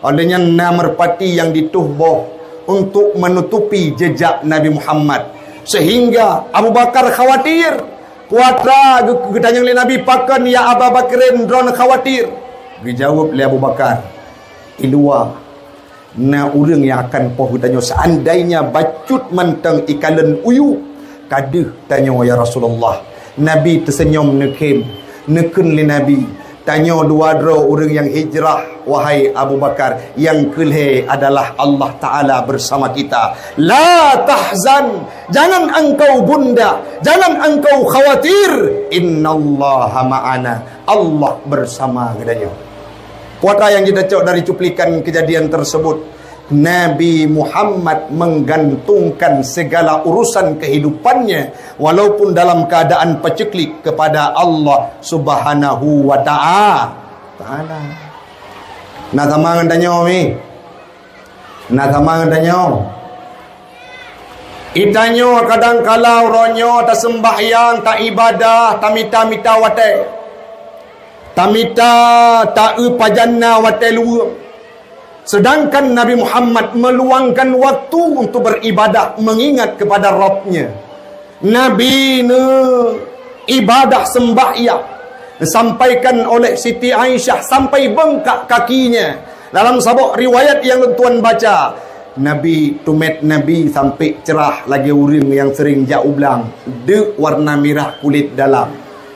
óh lheueh nyan na meurpati nyang dituh boh untuk menutupi jejak Nabi Muhammad, sehingga Abu Bakar khawatir. Kuatra geu-, geutanyong lé Nabi, "Pakon ya Aba Bakrin droen khawatir?" Geujaweueb lé Abu Bakar, "Di luwa na ureuëng nyang akan poh geutanyoe, seandainya bacut mantong ikalon uyu, ka deuh tanyoe, ya Rasulullah." Nabi teuseunyom neukhém, neukheun lé Nabi, "Tanyoe dua droe ureuëng nyang hijrah, wahai Abu Bakar, nyang keu lhée adalah Allah Ta'ala bersama kita. La tahzan, jangan engkau gundah, jangan engkau khawatir, innallaha ma'ana, Allah bersama geutanyoe." Kuatra nyang jitacok dari cuplikan kejadian tersebut, Nabi Muhammad menggantungkan segala urusan kehidupannya, walaupun dalam keadaan paceklik, kepada Allah Subhanahu wa Ta'a-, Ta'ala. Na sama ngon tanyoe, mi? Na sama ngon tanyoe? Itanyoe kadang kala uroe nyoe taseumbahyang, taibadah, tamita-mita watée. Tamita, taeu pajan na watée luweue. Sedangkan Nabi Muhammad meluangkan waktu untuk beribadah, mengingat kepada Rabbnya. Nabi neu ibadah sembahyang, disampaikan oleh Siti Aisyah sampai bengkak kakinya. Dalam saboh riwayat nyang lôn tuan baca, Nabi tumet Nabi sampai cerah lagée ureuëng nyang sering jak u blang, deuk warna mirah kulit dalam.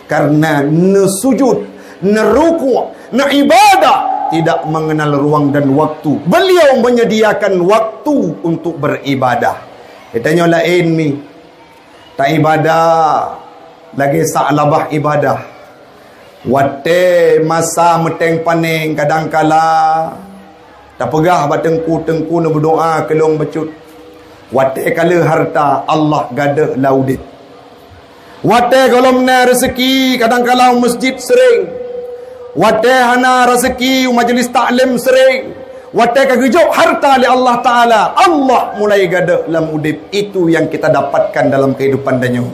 Karena neusujud, neurukuk, neibadah, tidak mengenal ruang dan waktu. Beliau menyediakan waktu untuk beribadah. Geutanyoe laén mi, taibadah lagée Sa'labah ibadah. Watée masa meuteng panéng, kadang kala tapeugah bak teungku, "Teungku, neumeudoá keu lôn bacut." Watée ka le hareuta, Allah gadôh lam udeb. Watée gohlom na reuseuki, kadang kala u meuseujid sering. Watée hana reuseuki, u majeulis taklim sering. Watée ka geujok hareuta lé Allah Ta'ala, Allah mulai gadôh lam udeb. Itu yang kita dapatkan dalam kehidupan tanyoe.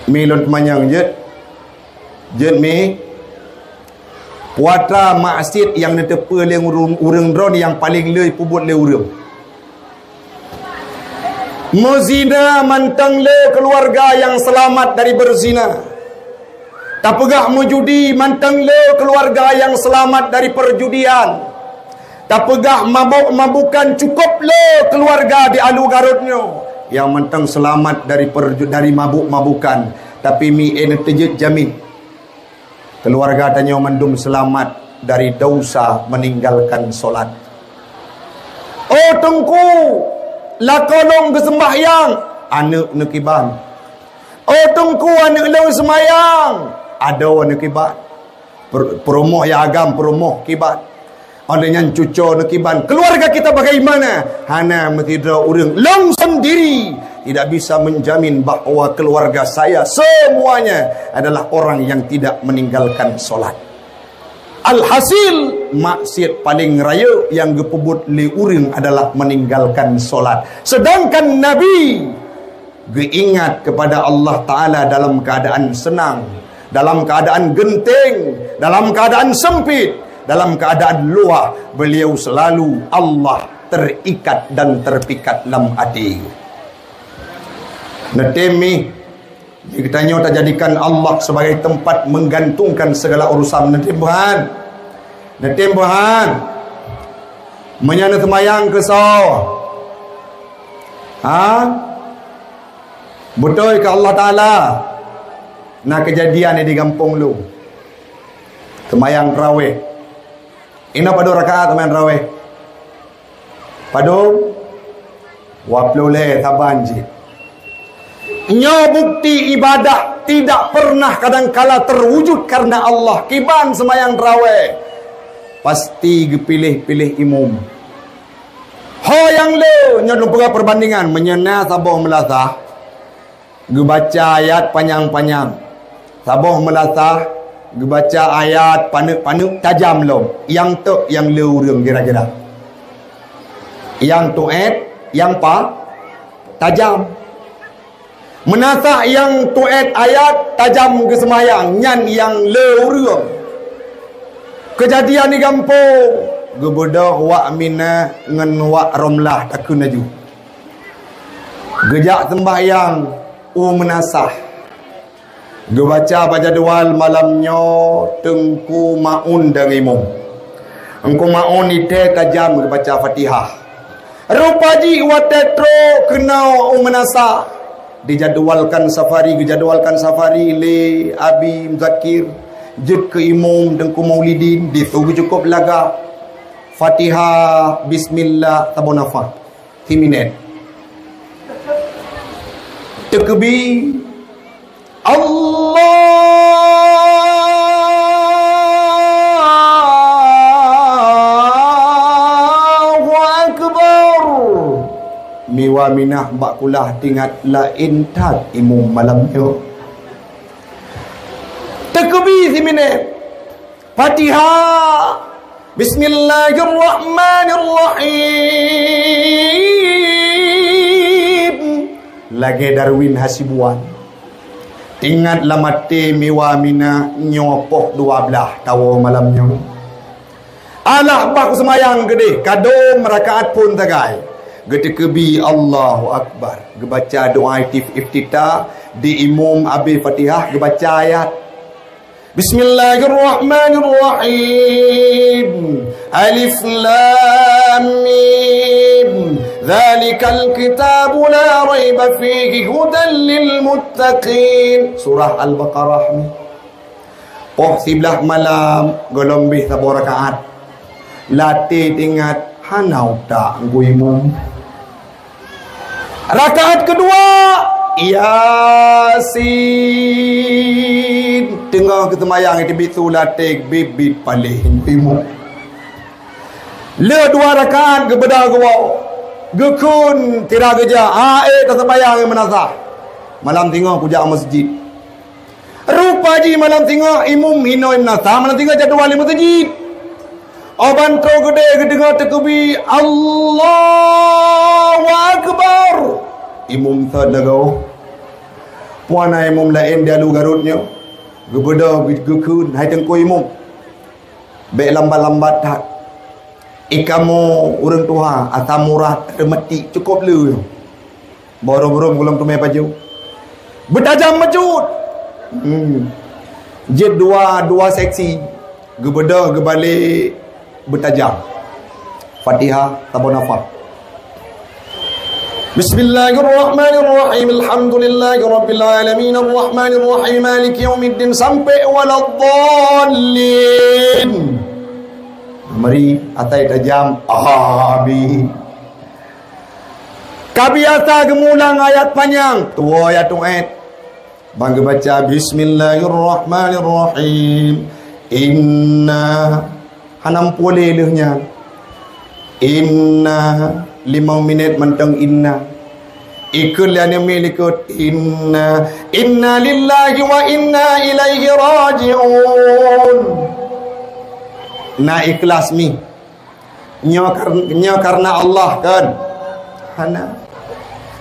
Mi lôn teumanyong jeuet. Jeuet mi, puatra maksiet nyang neuteupeue lé ureuëng, ureuëng droen nyang paleng le peubuet lé ureuëng. Meuzina mantong le keuluwarga nyang seulamat dari beuzina. Tapeugah meujudi mantong le keuluwarga nyang seulamat dari perjudian. Tapeugah mabök-mabökan cukôp le keuluwarga di Alu Garot nyoe nyang mantong seulamat dari perju-, dari mabök-mabökan. Tapi mi, eh, neuteujeuet jamin. Keuluwarga tanyoe mandum seulamat dari desya meuninggalkan solat. Oh Teungku, lakoe lôn geuseumbahyang, aneuëk neukiban. Oh Teungku, aneuëk lôn seumayang, adoe neukiban. Per-, peurumoh nyang agam peurumoh kiban. Óh lheueh nyan cucoe neukiban. Keuluwarga kita bagaimana? Hana meusidroe ureuëng. Lôn sendiri tidak bisa menjamin bahwa keluarga saya semuanya adalah orang yang tidak meninggalkan solat. Alhasil, maksiet paleng rayeuk nyang geupeubuet lé ureuëng adalah meninggalkan solat. Sedangkan Nabi geuingat kepada Allah Ta'ala dalam keadaan senang, dalam keadaan geunteng, dalam keadaan sempit, dalam keadaan luwah, beliau selalu Allah terikat dan terpikat lam até. Neutem mi, geutanyoe tajadikan Allah sebagai tempat menggantungkan segala urusan. Neutem buhan. Neutem buhan. Meunyoe neuseumayang keu soe? Ha? Beutôi keu Allah Ta'ala. Na keujadian di gampông lôn. Seumayang tarawih. Inoe padum rakaat seumayang tarawih? Padum? Dua ploh lhée saban cit. Nyoe bukti ibadah tidak pernah kadangkala terwujud karena Allah. Kiban seumayang tarawih, pasti geupiléh-piléh imum. Ho nyang le, nyoe lôn peugah perbandingan, meunyoe na saboh meulasah, geubaca ayat panyang-panyang. Saboh meulasah, geubaca ayat paneuk-paneuk tajam lom. Nyang tok nyang le ureuëng kira-kira. Nyang tuet, nyang pa, tajam. Meunasah nyang tuet ayat tajam geuseumayang, nyan nyang le ureuëng. Keujadian di gampông, geubeudôh wak Mina ngon wak Romlah takheun laju. Geujak seumbahyang u meunasah. Geubaca bak jadwal malam nyoe Teungku Maun dan imum. Teungku Maun itée tajam geubaca Fatihah. Rupa jih watée trok keunoe u meunasah, dijadwalkan safari, geujadwalkan safari lé Abi Muzakir, jeuet keu imum Teungku Maulidin, di su cukôp lagak. Fatihah, bismillah, saboh nafah. Siminét. Teukeubi. Allahu Akbar. Miwa Minah bak kulah tingat laén that imum malam nyoe. Teukeubi siminét. Fatihah. Bismillahirrahmanirrahim. Lagée Darwin hasibuan. Ingat lam até miwa Mina nyoe poh dua blaih tawoe malam nyoe. Alah bah kuseumayang keudeh, kadom rakaat phon sagai. Geuteukeubi Allahu Akbar. Geubaca doa iftitah, di imum abéh Fatihah geubaca ayat. Bismillahirrahmanirrahim. Alif Lam Mim. Dzalikal kitabu la raiba fihi hudan lil muttaqin. Surah Al-Baqarah ni. Poh siblaih malam gohlom bih saboh rakaat. Lam até teuingat hana utak geuimum. Rakaat keudua, Yasin. Teungoh geuseumayang teubiet su lam até bit-bit paléh imum. Le dua rakaat geubeudôh geuwoe. Geukheun tira geujak, "Aé taseumayang meunasah. Malam singoh kujak meuseujid." Rupa jih malam singoh imum hinoe meunasah, malam singoh jadwal lam meuseujid. Óh ban trok keudeh geudeungoe teukeubi, "Allahu Akbar!" Imum sot lagoe. Puan na imum laén di alu Garot nyoe. Geubeudôh geukheun, "Hai Teungku Imum, bék lambat-lambat that. Ikamoe ureuëng tuha, asam urat reumatik cukôp le." Boh rhom-rhom gohlom teumé pajoh. Beutajam meucut. Hmm. Jeuet dua, dua seksi. Geubeudôh, geubalek, beutajam. Fatihah, saboh nafah. Bismillahirrahmanirrahim. Alhamdulillahirabbil alamin. Arrahmanirrahim. Maliki yaumiddin sampai waladdallin. Mari, atai tajam. Amin. Ka biasa geumulang ayat panyang, tuwoe ayat tuet. Ban geubaca, "Bismillahirrahmanirrahim. Inna." Hana meupuléh lheueh nyan. "Inna." Limong minét mantong "Inna." Ikheun lé aneuk miet likot, "Inna, inna lillahi wa inna ilaihi raji'un." Na ikhlas mi. Nyoe kar-, nyoe karena Allah, kan? Hana.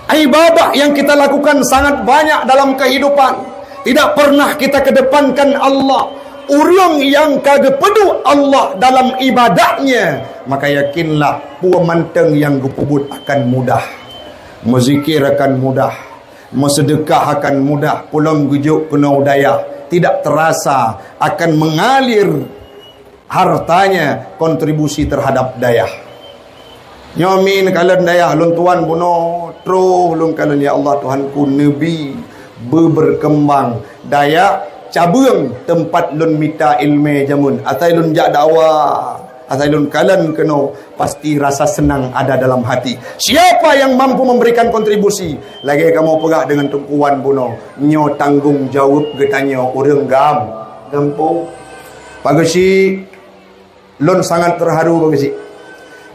Ibadah yang kita lakukan sangat banyak dalam kehidupan. Tidak pernah kita kedepankan Allah. Ureuëng nyang ka geupeuduek Allah dalam ibadahnya, maka yakinlah peue mantong nyang geupeubuet akan mudah. Meuzikir akan mudah. Meuseudeukah akan mudah. Pulang geujok keunoe dayah. Tidak terasa akan mengalir hartanya kontribusi terhadap dayah. Nyoe min kalon dayah lôn tuan bunoe, troh lôn kalon, "Ya Allah Tuhanku, neubi beubeurkeumbang dayah cabeueng teumpat lôn mita iéleumé jameun." Asai lôn jak dakwah, asai lôn kalon keunoe, pasti rasa senang ada dalam hati. Siapa yang mampu memberikan kontribusi? Lagée kamoe peugah deungon Teungku Wan bunoe, nyoe tanggong jaweueb geutanyoe ureuëng gam-, gampông. Pak Geuchik, lôn sangat terharu, Pak Geuchik.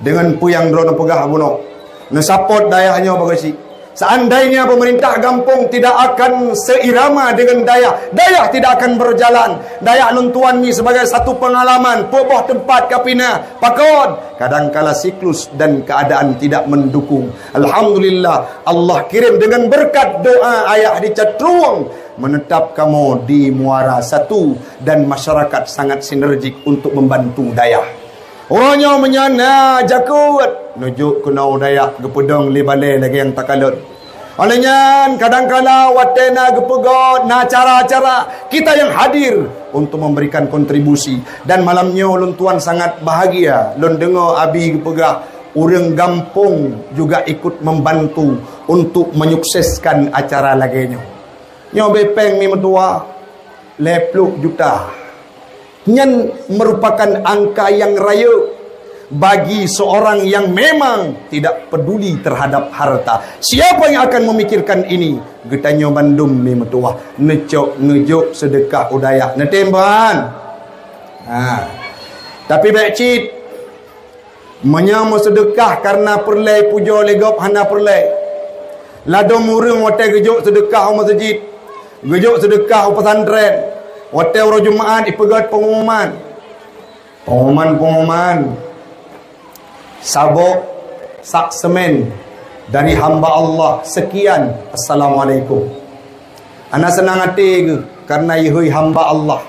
Deungon peue nyang droeneuh peugah bunoe, neusapot dayah nyoe bagoe cit. Seandainya pemerintah gampông tidak akan seirama dengan dayah, dayah tidak akan berjalan. Dayah lôn tuan mi sebagai satu pengalaman, peuet boh teumpat ka pinah. Pakon? Kadangkala siklus dan keadaan tidak mendukung. Alhamdulillah, Allah kirim dengan berkat doa ayah di Catrueng, menetap kamoe di Muara Satu dan masyarakat sangat sinergik untuk membantu dayah. Uroe nyoe meunyoe na jakeuet, neujok keunoe u dayah geupeudong lé balée lagée nyang takalon. Óh lheueh nyan, kadangkala watée na geupeugét, na acara-acara, kita nyang hadir untuk memberikan kontribusi. Dan malam nyoe lôn tuan sangat bahagia lôn deungoe Abi geupeugah ureuëng gampông juga ikut membantu untuk menyukseskan acara lagée nyoe. Nyoe bée péng mi meutuwah lhée ploh juta. Nyan merupakan angka nyang rayeuk bagi seorang yang memang tidak peduli terhadap harta. Siapa yang akan memikirkan ini? Geutanyoe bandum mi meutuwah, neucok neujok seudeukah u dayah, neutem ban. Ha. Tapi bék cit, meunyoe meuseudeukah kareuna peureulée pujoe lé gob hana peureulée. Ladôm ureuëng watée geujok seudeukah u meuseujid, geujok seudeukah u pesantren, watée uroe Jumaat ipeugét pengumuman. Pengumuman-pengumuman, saboh sak semen dari hamba Allah, sekian, assalamualaikum. Hana seunang até geuh kareuna ihôi hamba Allah.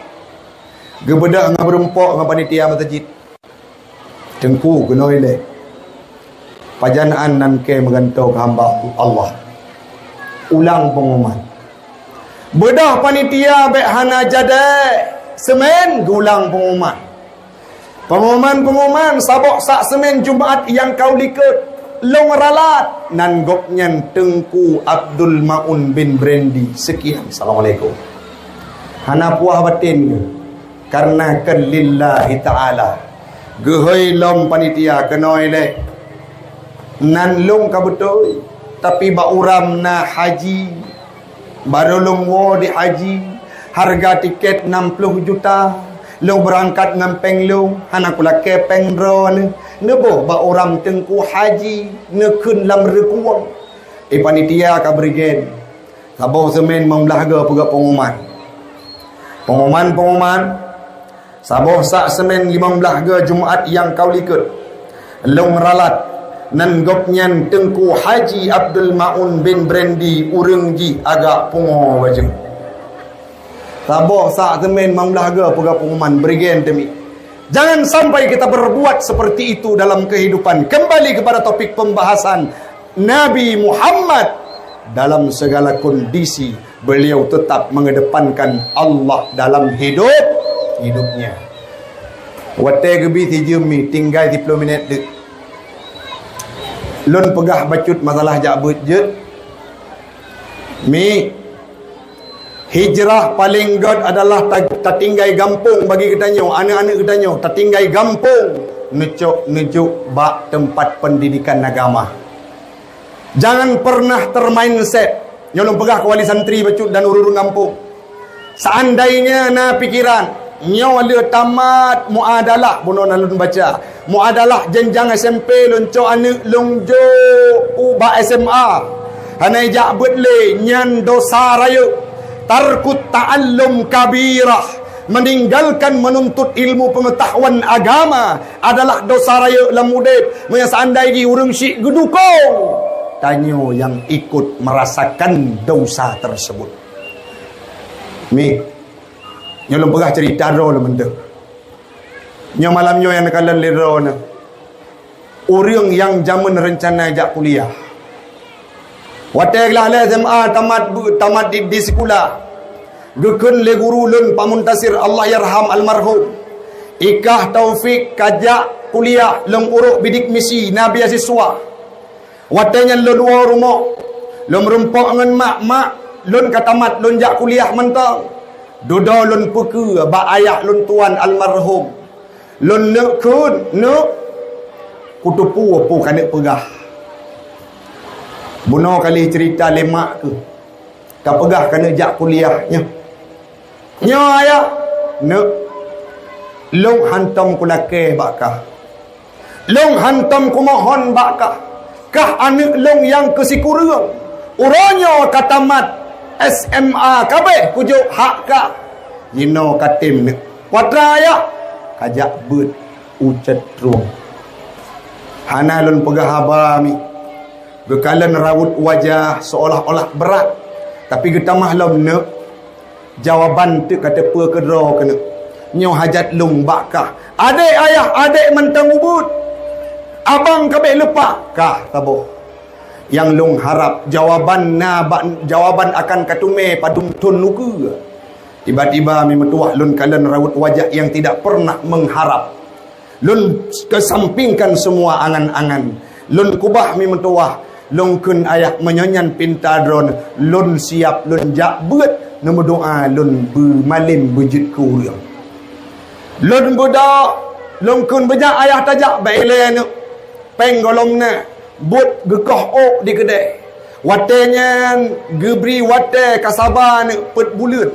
Geubeudôh ngon beureumpok ngon panitia meuseujid. Teungku keunoe ilée. Pajan an nan kée meugantoe keu hamba Allah. Ulang pengumuman. Beudôh panitia bék hana jadée semen geulang pengumuman. Pengumuman-pengumuman saboh sak semen Jumaat nyang ka u likot lôn ralat nan gobnyan Teungku Abdul Maun bin Brendi. Sekian. Assalamualaikum. Hana puah batin geuh. Kareuna keu lillahi ta'ala. Geuhôi lom panitia keunoe ilée. Nan lôn ka beutôi, tapi bak uram na haji. Barô lôn woe di haji, hareuga tiket nam ploh juta. Lôn beurangkat ngon péng lôn, hana kulakée péng droeneuh. Neuboh bak uram teungku haji, neukheun lam reukueng. Eh, panitia ka bri gen. Saboh semen limong blaih goe peugah pengumuman. Pengumuman-pengumuman, saboh sak semen limong blaih goe Jumaat nyang ka u likot. Lôn ralat nan gobnyan Teungku Haji Abdul Maun bin Brendi, ureuëng jih agak pungo bajeueng. Saboh sak semen limong blaih goe peugah pengumuman, bri gen teumi. Jangan sampai kita berbuat seperti itu dalam kehidupan. Kembali kepada topik pembahasan, Nabi Muhammad dalam segala kondisi, beliau tetap mengedepankan Allah dalam hidup, hidupnya. Watée geubi sijeuem mi, tinggai siploh minét deuk. Lôn peugah bacut masalah jak beuet jeuet. Mi, hijrah paleng gét adalah ta-, tatinggai gampông bagi geutanyoe, aneuëk-aneuëk geutanyoe, tatinggai gampông, neucok neujok bak teumpat pendidikan agama. Jangan pernah termindset. Nyoe lôn peugah keu wali santri bacut dan ureuëng gampông. Seandainya na pikiran, nyoe lheueh tamat muadalah, bunoe na lôn baca. Muadalah jenjang S M P lôn cok aneuëk lôn jok ubak S M A. Hana ijak beuet lé, nyan dosa rayeuk. Tarkut ta'allum kabirah. Meninggalkan menuntut ilmu pengetahuan agama adalah dosa rayeuk lam udeb. Meunyoe seandai jih ureuëng syik geudukong, tanyoe nyang ikut merasakan dosa tersebut. Mi, nyoe lôn peugah cerita droe lôn mantong. Nyoe malam nyoe nyang neukalon lé droeneuh. Ureuëng nyang jameun reuncana jak kuliah. Watée glah lé S M A tamat bu-, tamat di, di sikula, geukheun lé guru lôn Pak Muntasir, Allah yarham almarhum, ikah Taufik ka jak kuliah lom urôk bidik misi na beasiswa. Watée nyan lôn woe rumoh, lôn meurumpok ngon mak, "Mak, lôn ka tamat, lôn jak kuliah mantong." Dudoe lôn peukeue bak ayah lôn tuan almarhum. Lôn neuk kheun, "Neuk, kuteupeue peue kaneuk peugah." Bunoe ka lheueh cerita lé mak keuh, ka peugah kaneuk jak kuliah nyoe. "Nyoe ayah, neuk, lôn hantom kulakée bak kah. Lôn hantom kumohon bak kah, kah aneuk lôn nyang keusikureueng. Uroe nyoe ka tamat S M A kabeh kujok hak kah. Jinoe ka tem neuk. Putra ayah, kajak beuet u Ceutrong. Hana lôn peugah haba mi. Geukalon rawot wajah seolah-olah brat, tapi geutamah lom neuk. Jawaban teuk ka teupeue keudroe keuneuk. Nyoe hajat lôn bak kah. Adék ayah, adék mantong ubit. Abang kabeh leupah, kah saboh. Nyang lôn harab jawaban na bak, jawaban akan kateumé padum thon ukeue. Tiba-tiba mi meutuwah lôn kalon rawot wajah nyang tidak pernah mengharap. Lôn kesampingkan semua angan-angan. Lôn kubah mi meutuwah, lôn kheun ayah meunyoe nyan pinta droeneuh, lôn siap lôn jak beuet neumeudoa lôn beumalém beujeuet keu ureuëng. Lôn beudôk, lôn kheun beujak ayah tajak bak ilée neuk péng gohlom na, buet geukoh ôk di keudée. Watée nyan geubri watée ka saba neuk peuet buleuen.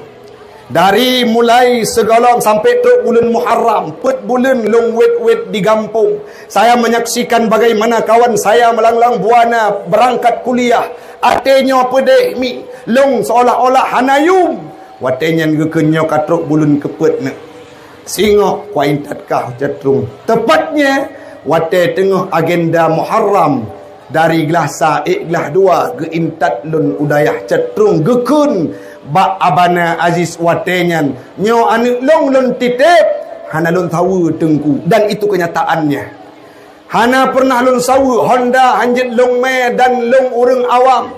Dari mulai sigohlom sampai trok buleuen Muharram, peuet buleuen lôn wét-wét di gampông. Saya menyaksikan bagaimana kawan saya melanglang buana berangkat kuliah. Até nyoe peudeh mi, lôn seolah-olah hana yum. Watée nyan geukheun nyoe ka trok buleuen keupeuet neuk. Singoh kuintat kah Ceutrong. Teupat nyan, watée teungoh agenda Muharram, dari glah sa ék glah dua geuintat lôn u dayah Ceutrong geukheun bak Abana Aziz watée nyan, nyoe aneuk lôn lôn titép, hana lôn saweue Teungku, dan itu kenyataannya. Hana pernah lôn saweue Honda hanjeuet lôn mé dan lôn ureuëng awam.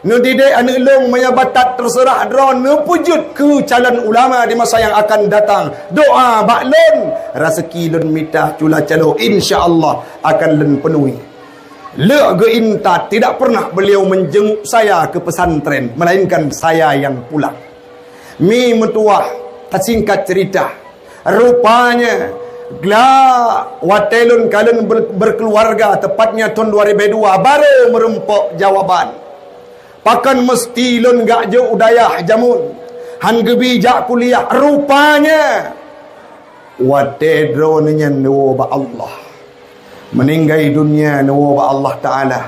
Neudidek aneuk lôn meunyoe batat teuseurah droe neupeujeuet keu calon ulama di masa nyang akan datang. Doa bak lôn, raseuki lôn mita cula calo, insya Allah akan lôn peunuhi. Lheueh geuintat, tidak pernah beliau menjenguk saya ke pesantren, melainkan saya yang pulang. Mi meutuwah, tasingkat cerita. Rupanya, glah watée lôn ka lôn ber-, berkeluarga, tepatnya tahun dua ribu dua, baru meurumpok jawaban. Pakon meusti lôn gak jok u dayah jameun, han geubi jak kuliah. Rupanya, watée droeneuh nyan neuwoe bak Allah. Meuninggai dunia neuwoe bak Allah Taala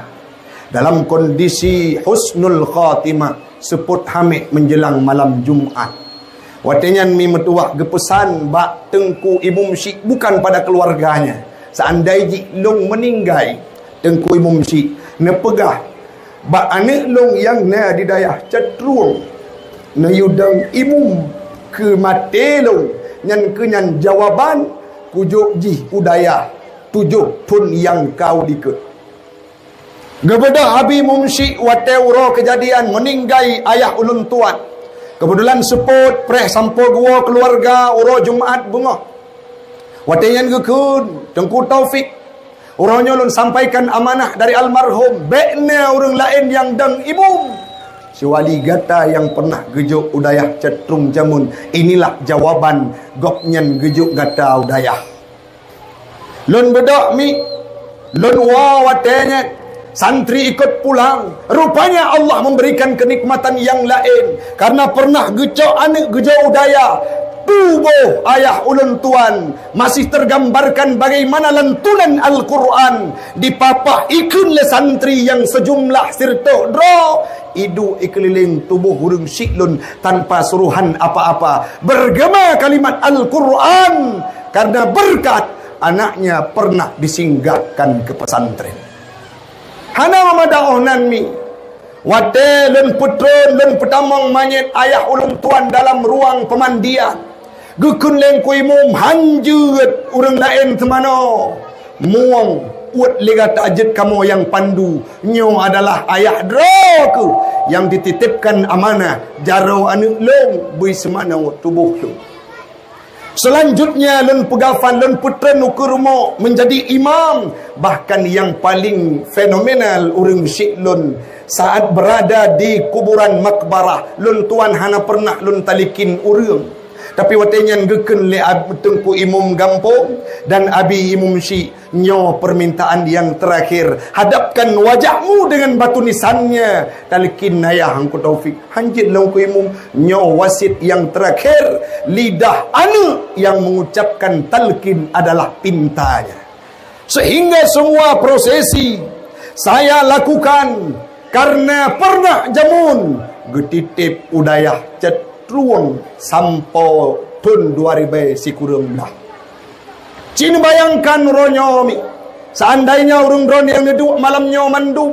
dalam kondisi husnul khatimah, seupôt hamé menjelang malam Jumat. Watée nyan mi meutuwah geupeusan bak Teungku Imum Syik, bukan pada keluarganya. Seandai jih lôn meuninggai, Teungku Imum Syik neupeugah bak aneuk lôn nyang na di dayah Ceutrong, neuyue dong imum keu maté lôn, nyan keuh nyan jawaban kujok jih u dayah tujoh thon nyang ka u dikeue. Geubeudôh Abi Imum Syik watée uroe keujadian meuninggai ayah ulôn tuan. Keubeutulan seupôt preh sampoe geuwoe keuluwarga uroe Jumat beungoh. Watée nyan geukheun, Teungku Taufik, uroe nyoe lôn sampaikan amanah dari almarhum, bék na ureuëng laén nyang dong imum, siwali gata nyang pernah geujok u dayah Ceutrong jameun. Inilah jawaban gobnyan geujok gata u dayah. Lôn beudôk mi, lôn woe watée nyan, santri ikot pulang. Rupanya Allah memberikan kenikmatan nyang laén, karena pernah geucok aneuk geujok u dayah. Tuboh ayah ulôn tuan masih tergambarkan bagaimana lantunan Al-Quran dipapah ikheun lé santri nyang seujumlah siratoh droe. Iduek ikeulileng tuboh ureuëng syik lôn tanpa suruhan apa-apa. Bergema kalimat Al-Quran karena berkat anaknya pernah disinggahkan ke pesantren. Hana meumada 'oh nan mi. Watée lôn peutreun, lôn peutamong manyét ayah ulôn tuan dalam ruang peumandian. Geukheun lé Teungku Imum, "Han jeuet ureuëng laén teumanoe. Mueng, uet lé gata jeuet kamoe nyang pandu. Nyoe adalah ayah droe keuh nyang dititipkan amanah jaroe aneuk lôn bri seumanoe tuboh lôn." Selanjutnya, lôn peugafan, lôn peutreun u keue rumoh menjadi imam. Bahkan nyang paling fenomenal ureuëng syik lôn saat berada di kuburan makbarah, lôn tuan hana pernah lôn talikin ureuëng. Tapi watée nyan geukheun lé Ab-, Teungku Imum Gampông dan Abi Imum Syik, "Nyoe permintaan yang terakhir. Hadapkan wajahmu dengan batu nisannya." Talkin ayah Teungku Taufik. "Han jeuet lôn Teungku Imum, nyoe wasiet nyang terakhir. Lidah aneuk yang mengucapkan talkin adalah pintanya." Sehingga semua prosesi saya lakukan karena pernah jameun geutitép u dayah cit trueng sampoe thon dua ribèe sikureueng blah. Ci neubayangkan uroe nyoe mi, seandainya ureuëng droe nyang neuduek malam nyoe mandum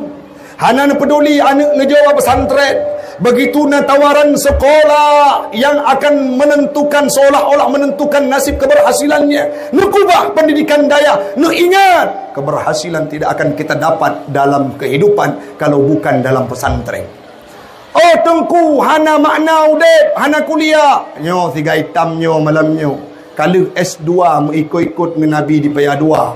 hana neupeuduli aneuëk neujok bak pesantren, begitu na tawaran sekolah yang akan menentukan, seolah-olah menentukan nasib keberhasilannya, neukubah pendidikan dayah, neuingat keberhasilan tidak akan kita dapat dalam kehidupan kalau bukan dalam pesantren. Oh Teungku, hana makna udép, hana kuliah. Nyoe sigai itam nyoe malam nyoe. Ka lheueh S dua meuikot-ikot ngon Nabi di paya dua.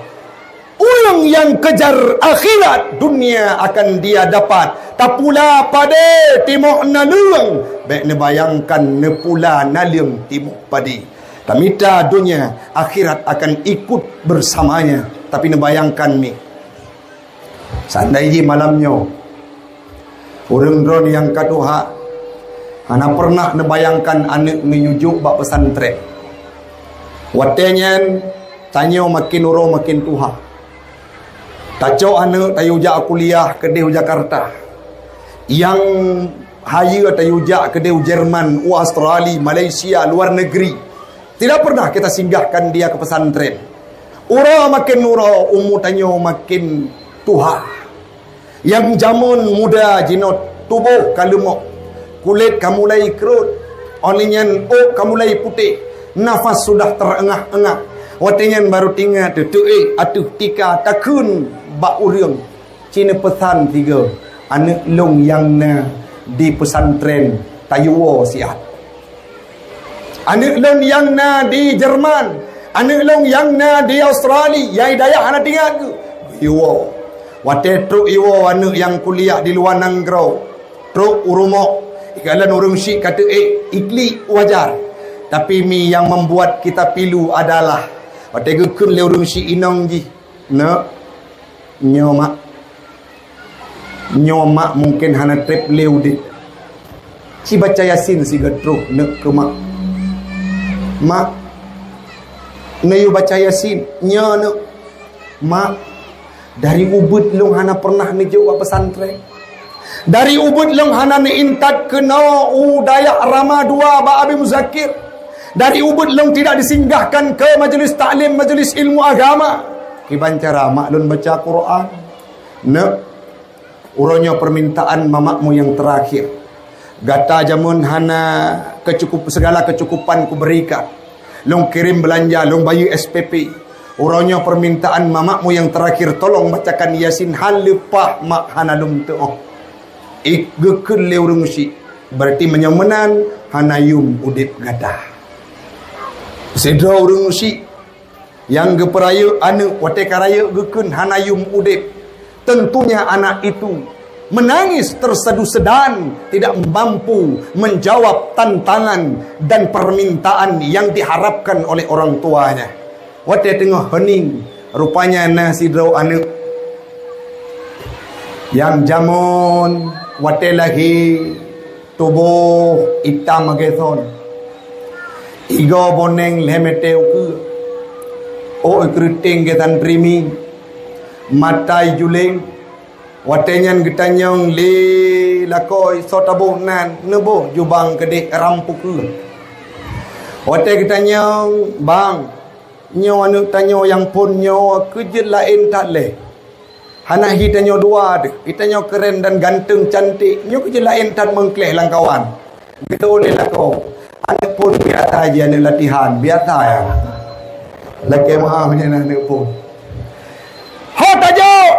Ureuëng nyang kejar akhirat, dunia akan dia dapat. Tapula padé timoh naleueng, bék neubayangkan neupula naleueng timoh padé. Tamita dunia, akhirat akan ikut bersamanya. Tapi neubayangkan mi, seandai jih malam nyoe, ureuëng droe nyang ka tuha hana pernah neubayangkan aneuëk neuyujok bak pesantren. Watée nyan, tanyoe makin uroe makin tuha. Tacok aneuëk tayue jak kuliah keudeh u Jakarta. Nyang hayeue tayue jak keudeh u Jerman, u Australia, Malaysia, luar negeri. Tidak pernah kita singgahkan dia ke pesantren. Uroe makin uroe, umu tanyoe makin tuha. Nyang jameun muda jinoe tuboh ka leumok, kulét ka mulai krot, óh lheueh nyan ôk ka mulai putéh, nafas sudah teureungah-eungah. Watée nyan barô teuingat teuh, teuéh ateueh tika takheun bak ureuëng, ci neupeusan sigoe, aneuëk lôn nyang na di pesantren tayue woe siat. Aneuëk lôn nyang na di Jerman, aneuëk lôn nyang na di Australia, nyang dayah hana teuingat geuh. Iwoe. Watée trok iwoe aneuëk nyang kuliah di luwa nanggroe, trok u rumoh, ikalon ureuëng syiek ka teuék, iklik wajar. Tapi mi nyang membuat kita pilu adalah watée geukheun lé ureuëng syiek inong jih, "Neuk, nyoe mak." Nyoe mak mungken hana treb lé udeb. Ci baca Yasin sigoe troh neuk keu mak. "Mak, neuyue baca Yasin." "Nyoe neuk." "Mak, dari ubit lôn hana pernah neujok bak pesantren. Dari ubit lôn hana neuintat keunoe u dayah Rama dua bak Abi Muzakir. Dari ubit lôn tidak disinggahkan ke majelis taklim, majelis ilmu agama. Kiban cara mak lôn baca Quran?" "Neuk, uroe nyoe permintaan mamakmu yang terakhir. Gata jameun hana kecukup, segala kecukupan kuberikan. Lôn kirém beulanja, lôn bayeue S P P. Uroe nyoe permintaan mamakmu yang terakhir, tolong bacakan Yasin haleue paih mak hana lôn teuoh." Geukheun lé ureuëng syiek, "Berarti meunyoe meunan hana yum udeb gata." Sidroe ureuëng syiek nyang geupeurayeuk aneuëk, watée ka rayeuk geukheun hana yum udeb. Tentunya anak itu menangis tersedu-sedan, tidak mampu menjawab tantangan dan permintaan yang diharapkan oleh orang tuanya. Watée teungoh heuning, rupanya na sidroe aneuëk nyang jameun watée lahé tuboh itam lagée son. Igoe boneng lhée meuté ukeue. Ôk ikeureuteng geutan trimi. Mata ijuleng. Watée nyan geutanyong lé lakoe, "Soe taboh nan?" "Neuboh jubang keudeh ram pukeue." Watée geutanyong, "Bang, nyoe aneuëk tanyoe nyang phon nyoe keu jeuet laén that lé. Hana hi tanyoe dua deuh, hi tanyoe keuren dan ganteng cantik, nyoe keu jeuet laén that meungkléh lam kawan." Geutanyong lé lakoe, "Aneuëk phon biasa jih, aneuëk latihan, biasa ya." Lakée meu'ah nyan aneuëk phon. "Ho tajok!"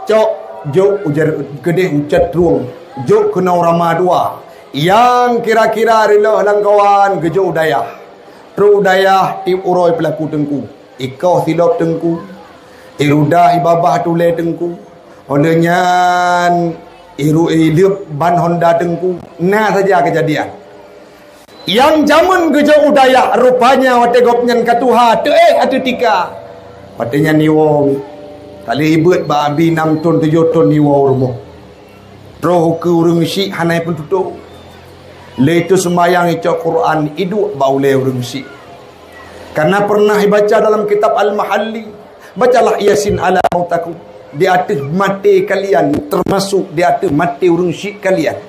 "Cok, jok ujar keudeh ucat rueng, jok keunoe Rama dua. Nyang kira-kira reuloh lam kawan geujok u dayah." Trok u dayah tieb uroe peulaku teungku. Ikoh silop teungku, irudah ibabah tulée teungku, óh lheueh nyan iru ileueb ban honda teungku. Na saja keujadian. Nyang jameun geujok u dayah, rupanya watée gobnyan ka tuha, teuéh ateueh tika. Watée nyan iwoe, ka lheueh ibeuet bak abi nam thon tujoh thon iwoe u rumoh. Troh ukeue ureuëng syiek hana ipeututô. Lheueh itu seumayang, icok Quran, iduek bak ulée ureuëng syiek. Karena pernah ibaca dalam kitab Al-Mahalli, Bacalah Yasin ala mautakum, di ateueh maté kalian, teumasuk di ateueh maté ureuëng syik kalian.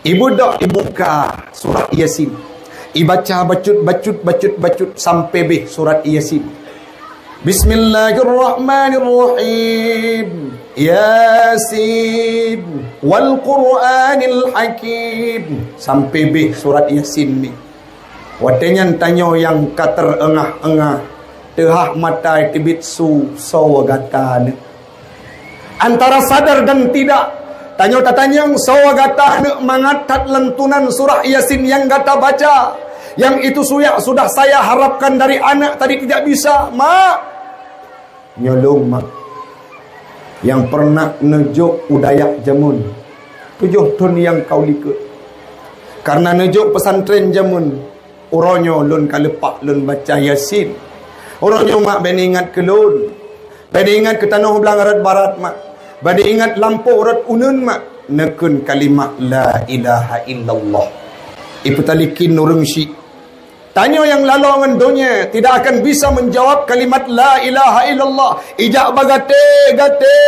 Ibeudôk ibuka surat Yasin. Ibaca bacut-bacut, bacut-bacut sampai beh surat Yasin. Bismillahirrahmanirrahim. Yasin wal Qur'anil Hakim. Sampai beh surat Yasin ni. Watée nyan tanyoe nyang ka teureungah-eungah, teuhah mata teubiet su soe gata neuëk. Antara sadar dan tidak, tanyoe tatanyong soe gata neuëk mangat that lantunan surah Yasin nyang gata baca. Yang itu suyak sudah saya harapkan dari anak tadi tidak bisa, Mak. Nyoe lôn, Mak, nyang peureunah neujok u dayah jameun, tujoh thon nyang ka likot. Kareuna neujok pesantren jameun, uroe nyoe lôn ka leupah lôn baca Yasin. Uroe nyoe, Mak, bék neuingat keu lôn. Bék neuingat keu tanoh blang rot barat, Mak. Bék neuingat lampôh rot uneun, Mak. Neukheun kalimah la ilaha illallah. Ipeutalikin ureuëng syik. Tanyoe nyang laloe ngon donya tidak akan bisa menjawab kalimat la ilaha illallah. Ijak bagaté-gaté,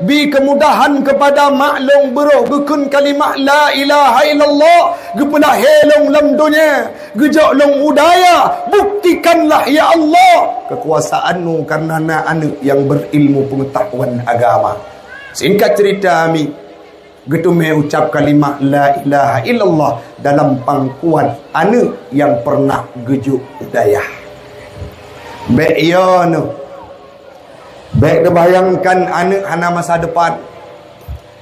bi kemudahan kepada mak lôn beurôh geukheun kalimah la ilaha illallah, geupeulahé lôn lam donya, geujok lôn u dayah. Buktikanlah, ya Allah, kekuasaan-Nu, karena na aneuëk nyang berilmu pengetahuan agama. Singkat cerita, Mi, geuteumé ucap kalimah la ilaha illallah dalam pangkuan aneuëk nyang peureunah geujok u dayah. Bék yo neuh. Bék neubayangkan aneuëk hana masa depan.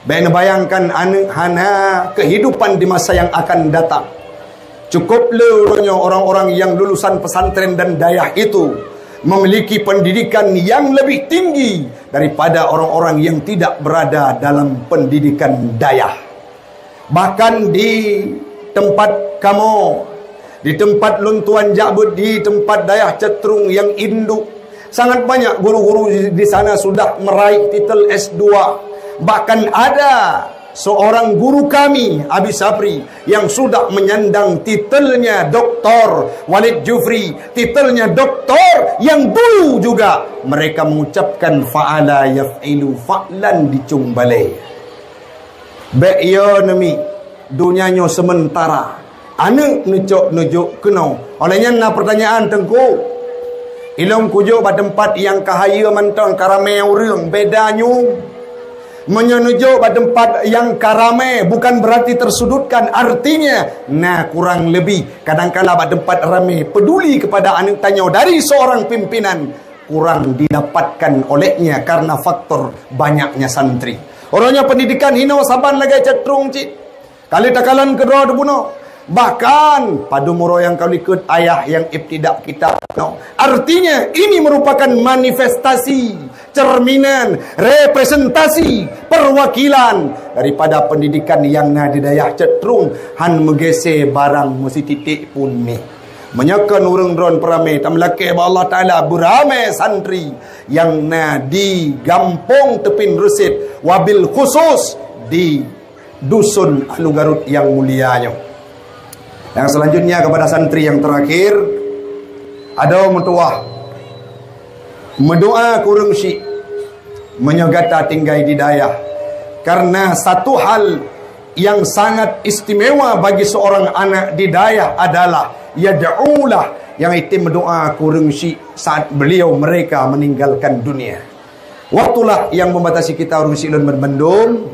Bék neubayangkan aneuëk hana kehidupan di masa yang akan datang. Cukup le uroe nyoe orang-orang yang lulusan pesantren dan dayah itu memiliki pendidikan yang lebih tinggi daripada orang-orang yang tidak berada dalam pendidikan dayah. Bahkan di tempat kamoe, di tempat lôn tuan jak beuet, di tempat dayah Cetrung yang induk, sangat banyak guru-guru di sana sudah meraih titel S dua. Bahkan ada seorang guru kami, Abi Sapri, yang sudah menyandang titelnya Doktor, Walid Jufri, titelnya doktor yang dulu juga mereka mengucapkan fa'ala yaf'ilu fa'lan di Cung Balée. Bék yo neuh, Mi, donya nyoe sementara. Aneuëk neucok neujok keunoe. Oleh nyan na pertanyaan, Teungku. Ilôn kujok bak teumpat nyang ka hayeue mantong, ka ramé ureuëng, beda nyoe. Meunyoe neujok bak teumpat nyang ka ramé, bukan berarti tersudutkan, artinya na kurang lebih. Kadangkala bak teumpat ramé, peduli kepada aneuëk tanyoe dari seorang pimpinan kurang didapatkan olehnya karena faktor banyaknya santri. Uroe nyoe pendidikan hinoe saban lagée Cetrung cit. Ka lheueh takalon keudroe teubunoe. Bahkan, padum uroe nyang ka likot ayah nyang ibtidak kitab nyoe. Artinya, ini merupakan manifestasi, cerminan, representasi, perwakilan daripada pendidikan nyang na di dayah Cetrung, han meugeusé barang meusititék pun mi. Meunyoe kon ureuëng droen peuramé, tameulakée bak Allah Taala beuramé santri nyang na di Gampông Teupin Reuset, wabil khusus di Dusun Alu Garut nyang mulia nyoe. Yang selanjutnya kepada santri yang terakhir, adoe meutuwah, meudoa keu ureuëng syik meunyoe gata tinggai di dayah. Karena satu hal yang sangat istimewa bagi seorang anak di dayah adalah yad'ulah, yang item meudoa keu ureuëng syik saat beliau mereka meninggalkan dunia. Waktulah yang membatasi kita ureuëng syik lôn banmandum.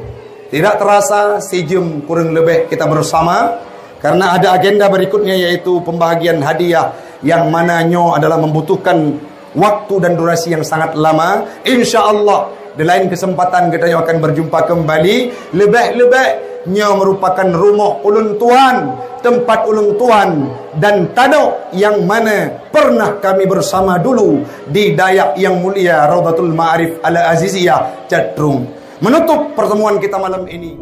Tidak terasa sijeuem kurang lebih kita bersama, karena ada agenda berikutnya, yaitu pembahagian hadiah, yang mana nyoe adalah membutuhkan waktu dan durasi yang sangat lama. Insya Allah, di lain kesempatan geutanyoe akan berjumpa kembali. Lebih-lebih nyoe merupakan rumoh ulôn tuan, tempat ulôn tuan, dan tanoh yang mana pernah kami bersama dulu di dayah yang mulia Raudhatul Ma'arif Al-Aziziyah, Cetrung. Menutup pertemuan kita malam ini,